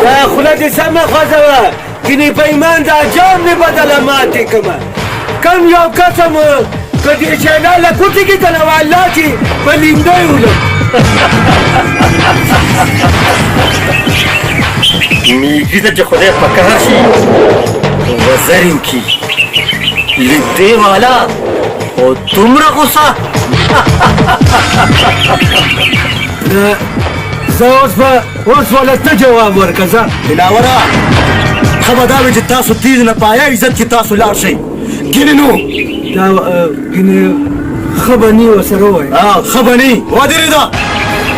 دا خوله دې سمه خوځوه، ګینې په ایمان دا جام دې بدله ماتې کړمه. کم یو قسم که دې شیلا له کوټې کې که نه والله چې په لیندۍ ولم. میږي ته چې خدای په قهر شي وزرې وکړي، لیندۍ والا او دومره غوسه. زه اوس به اوس ولا ته جواب ورکړه. ځه دلاوره، ښه به دا وي چې تاسو تیز نه پایه عزت کې تاسو لاړ شئ، ګینې نو دا ګینې ښه به نی ورسره ووایه. ښه به نی. ودرېده.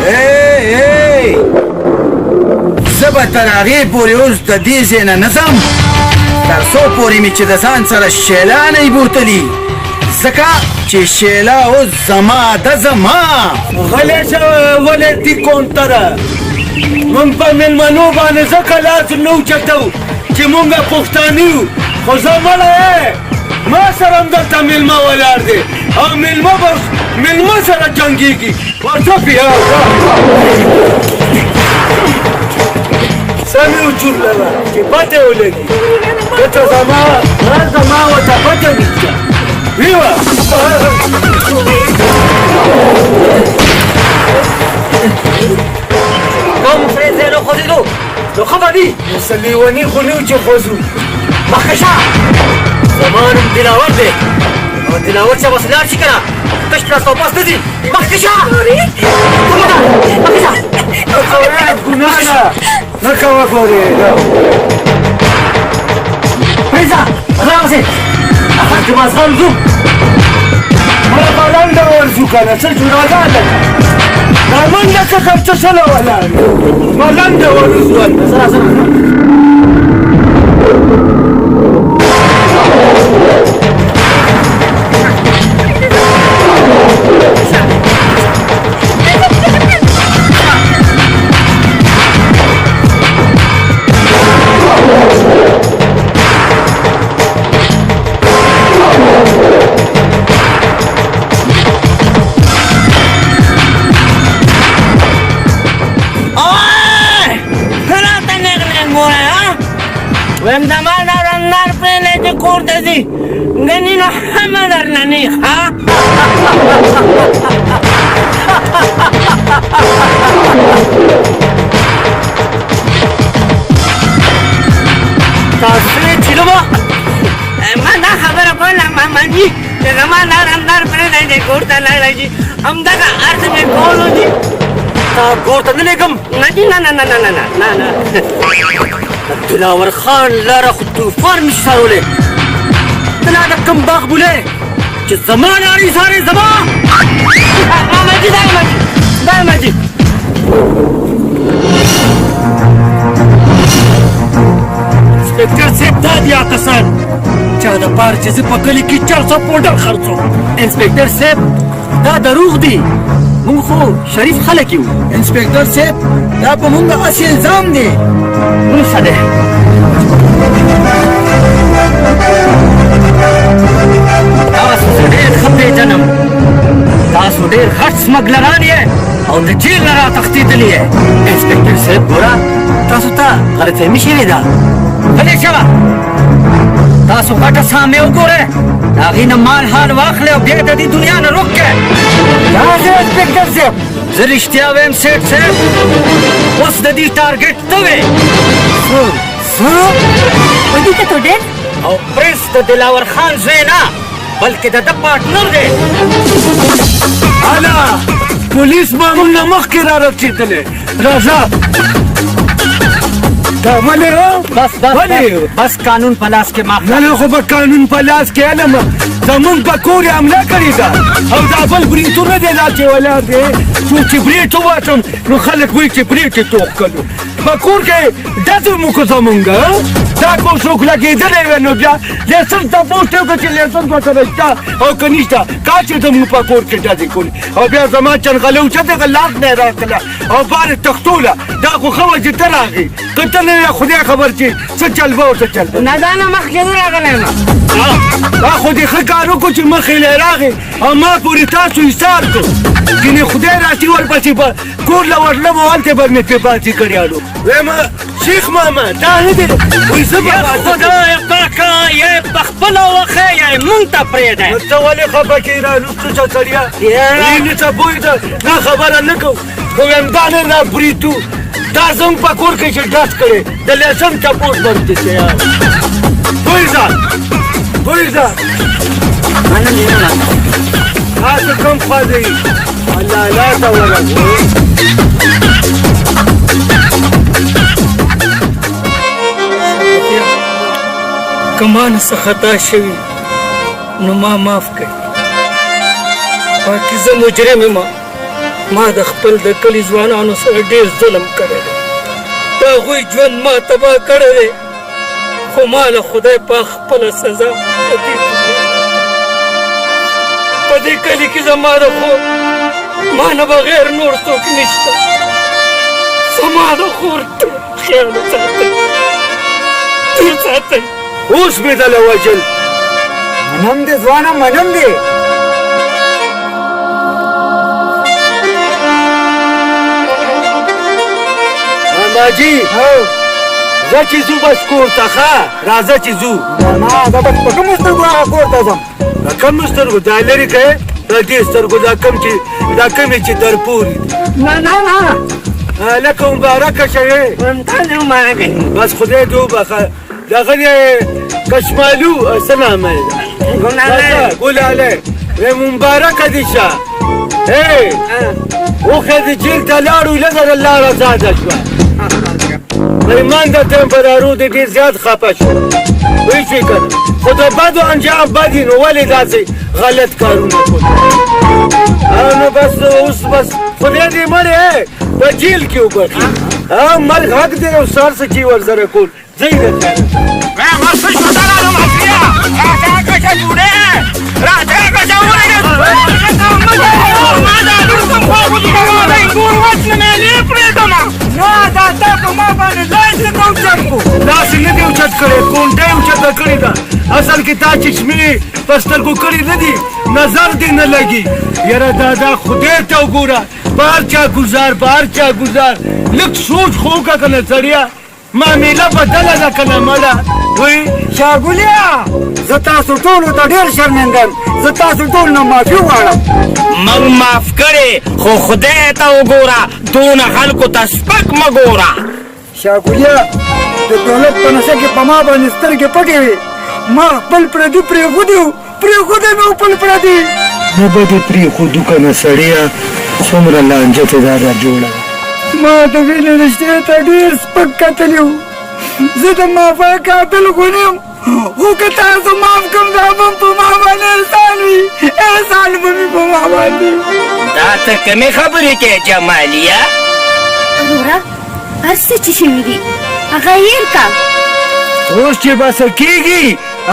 ای زه به تر هغې پورې اوس د دې ځای نه نه ځم تر څو پورې مې چې د ځان سره شیلا نه وي بوتلي، ځکه چې شیلا اوس زما ده، زما. غلی شه ولې دي کونتره. مونږ په مېلمنو باندې ځکه لاس نه اوچتوو چې مونږ پښتانه یو، خو زه مړه یې، ما سره هم دلته مېلمه ولاړ دی او مېلمه به مېلمه سره جنګېږي. ورځه پې سمې وچورلله چې پته یې ولګي، ته ته زما زما ورته پته نشته. ویوه کوم پرې ځای نه خوځېدو نو ښه به وي. نو څه لیوني خو نه یو چې خوځو. مخکې شه، زما نوم دلاور دی او دلاور چې بس لاړ شي که نه تش لاس واپس نه ځي. مخکې شه، مخکې شه. ګناه ده، نه کوه ګورې. پرېږده، راغسې اخر چې مازغه ځو. مړه به لنډه ورځو که نه، څه شو؟ راځه هلکه، دا منډه که څه سله ولاړ یو، ما لنډه ورځو هلته. راځه راځه. ویم زما دا رندار پرېږدی چې کور ته ځي، ګنې نو همه درنه نیخ. ها تاسو چې نو ما دا خبره کوله ماما جي چې زما دا رندار پرېږدی چې کور ته لاړی شي، همدغه عرض مې کولو جي. تا کور ته نه لېږم. نه جي، نه نه نه نه نه نه نه. دلاور خان لاره خو طوفان مې سارولی. ته لا د کوم باغ بولې چې زما لارې سارې زما. ماما جي، دا ماما جي، دا ماما جي. انسپکټر صاحب، دا دي هغه کسان چا د پاره چې زه په کلي کې چرس او پوډر خرڅوم. انسپکټر صاحب، دا دروغ دي، موږ خو شریف خلک یو. انسپکټر صاحب، دا په موږ هسې الزام دی. ونیسه دی. تاسو زه ډېر ښه پېژنم، تاسو ډېر غټ سمګلران یې او د جیل نه راتښتېدلي یې. انسپکټر صاحب، ګوره تاسو ته غلطفهمي شوې ده. غلی شوه. تاسو غټه سامې وګورئ، د هغې نه مال حال واخلئ او بیا د دې دنیا نه روک کړئ. دا انسپکټر صاحب، زه رښتیا وایم سیټ صاحب، اوس د دې ټارګټ ته وې. زه ودې ته ډېر او پرنس د دلاور خان زوی نه بلکې د ده پارټنر دی. هله پولیس به موږ نه مخکې را رسېدلی. راځه، دا ولې؟ بس بس ولې؟ بس، قانون په لاس کې ماخله. نه نه، خو به قانون په لاس کې علم، زمونږ په کور یې حمله کړې ده او دا بل بریتونه دی دا چې ولاړ دی، څوک چې بریټ وباسم نو خلک وایي چې بریټ یې توخ کړو. په کور کې ډزې مو کړو زمونږ، دا کو څوک لګېدلی وی نو بیا لیسنس تپوس دی وکړه چې لیسنس ورسره شته او که نشته. کا چې زمونږ په کور کې ډزې کولې او بیا زما چنغلې اوچتې کړه، لاس نه یې راکړه او بار یې تښتوله. دا خو ښه وه چې ته راغې، که ته نه وې خدای خبر چې څه چل به او څه چل به. نه، دا نه مخکې زه راغلی یم. دا خو دې ښه کار وکړو چې مخې له راغې او ما پورې تاسو ایسار کړو، ګینې خدای راسي ورپسې به کور له ورلم او هلته به مې پرې پاتې کړي. الو وایم شیخ ماما دا نه دی، وایي زه به خدای پاکه یې په خپله وښیه یا یې مونږ ته پرېږدی. نو ته ولې خفه کېږې را وروسته شه سړیه؟ نه څه پوه ده، نه خبره نه کوم، خو وایم دا نه دا بریتو دا زموږ په کور کې چې ډز کړی د لیسن تپوس باندې دی. بویزه بویزه، تاسو کوم خوا دی؟ الله الله ته ورغلو. که ما نه څه خطا شوي نو ما معاف کړئ، باقي زه مجرم یم. ما د خپل د کلي ځوانانو سره ډېر ظلم کړی دی، د هغوی ژوند ما تباه کړی دی، خو ما له خدای پاک خپله سزا په دې په دې کلي کې زما د خور ما نه بغیر نور څوک نشته. زما د خور ډېر خیال وساتئ، ډېر ساتئ. اوس مې دله وژل. منم دې ځوانه، منم دې. حاجي زه چې ځو بس کور ته ښه راځه چې ځو. نه زه به په کومو سترګو هغه کور ته ځم؟ په کومو سترګو؟ دا لرې که دا دې سترګو دا کوم چې دا کومې چې درپورې دي. نه نه نه هلکه مبارکه شوې. تا دې مبارک. بس خدای دې وبخښه. دغه دی کشمالو څه نامه یې ده؟ ګلالی. ګلالی مبارکه دې شه. اوښه دې جېل ته لاړو لږه د لاره ازاده شوه. په ایمان درته یم په دارو دې ډېر زیات خفه شو، پوه شوې که نه؟ خو د بدو انجام بد وي، نو ولې داسې غلط کارونه کول؟ نو بس اوس بس خدای دې مړی په جېل کې وبخښي. مرګ حق دی او هر څه چې ورسره کول ځئ د خیره. نه دا تا په ما باندې لاس څنګه اوچت کړو؟ لاس یې نه دی اوچت کړی، کونډه یې اوچته کړې ده. اصل کې تا چشمې په سترګو کړې نه دي، نظر دې نه لګي. یاره دا دا خدای ته وګوره، په هر چا ګزار، په هر چا ګزار. لږ سوچ خو وکړه که نه سړیه، معامله بدله ده که نه مړه. وایي شاګولیا زه تاسو ټولو ته ډېر شرمنده یم، زه تاسو ټولو نه معافي غواړم. موږ معاف کړې خو خدای ته وګوره، دونه خلکو ته سپک مه ګوره. شاګولیا د دولت په نشه کې په ما باندې سترګې پټې وې، ما خپل پردي پرېښودي وو، پرېښودی مې وو خپل پردي. نه به دې پرېښودو که نه سړیه، څومره لانجه ترې دا را جوړه ده. ما د وینې رشتې ته ډېر سپک کتلي وو، زه د معافۍ قابل خو نه یم، خو که تاسو معاف کړم دا به هم په ما باندې احسان وي، احسان به مې په ما باندې وي. دا ته کومې خبرې کوې جمالیه؟ وروره هر څه چې شوي دي هغه هېر که. اوس چې به څه کېږي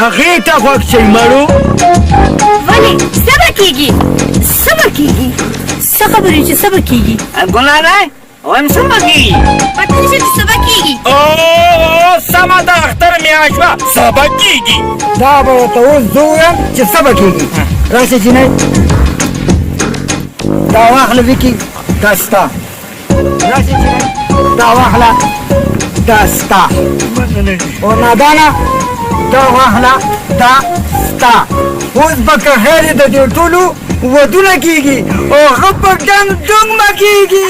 هغې ته غوږ شئ مړو. ولې څه به کېږي؟ څه به کېږي؟ څه خبرې چې څه به کېږي؟ ګلالی وایم څه به کېږي؟ پته نشته چې څه به کېږي. او سمه ده، اختر میاشت وه، څه به کېږي؟ دا به ورته اوس زه ووایم چې څه به کېږي. راشه جینۍ دا واخله ویکي، دا ستا. راشه جینۍ دا واخله، دا ستا. او نادانه دا واخله، دا ستا. اوس به که خیر د دې ټولو ودونه کېږي او ښه په ډنګ ډونګ به کېږي.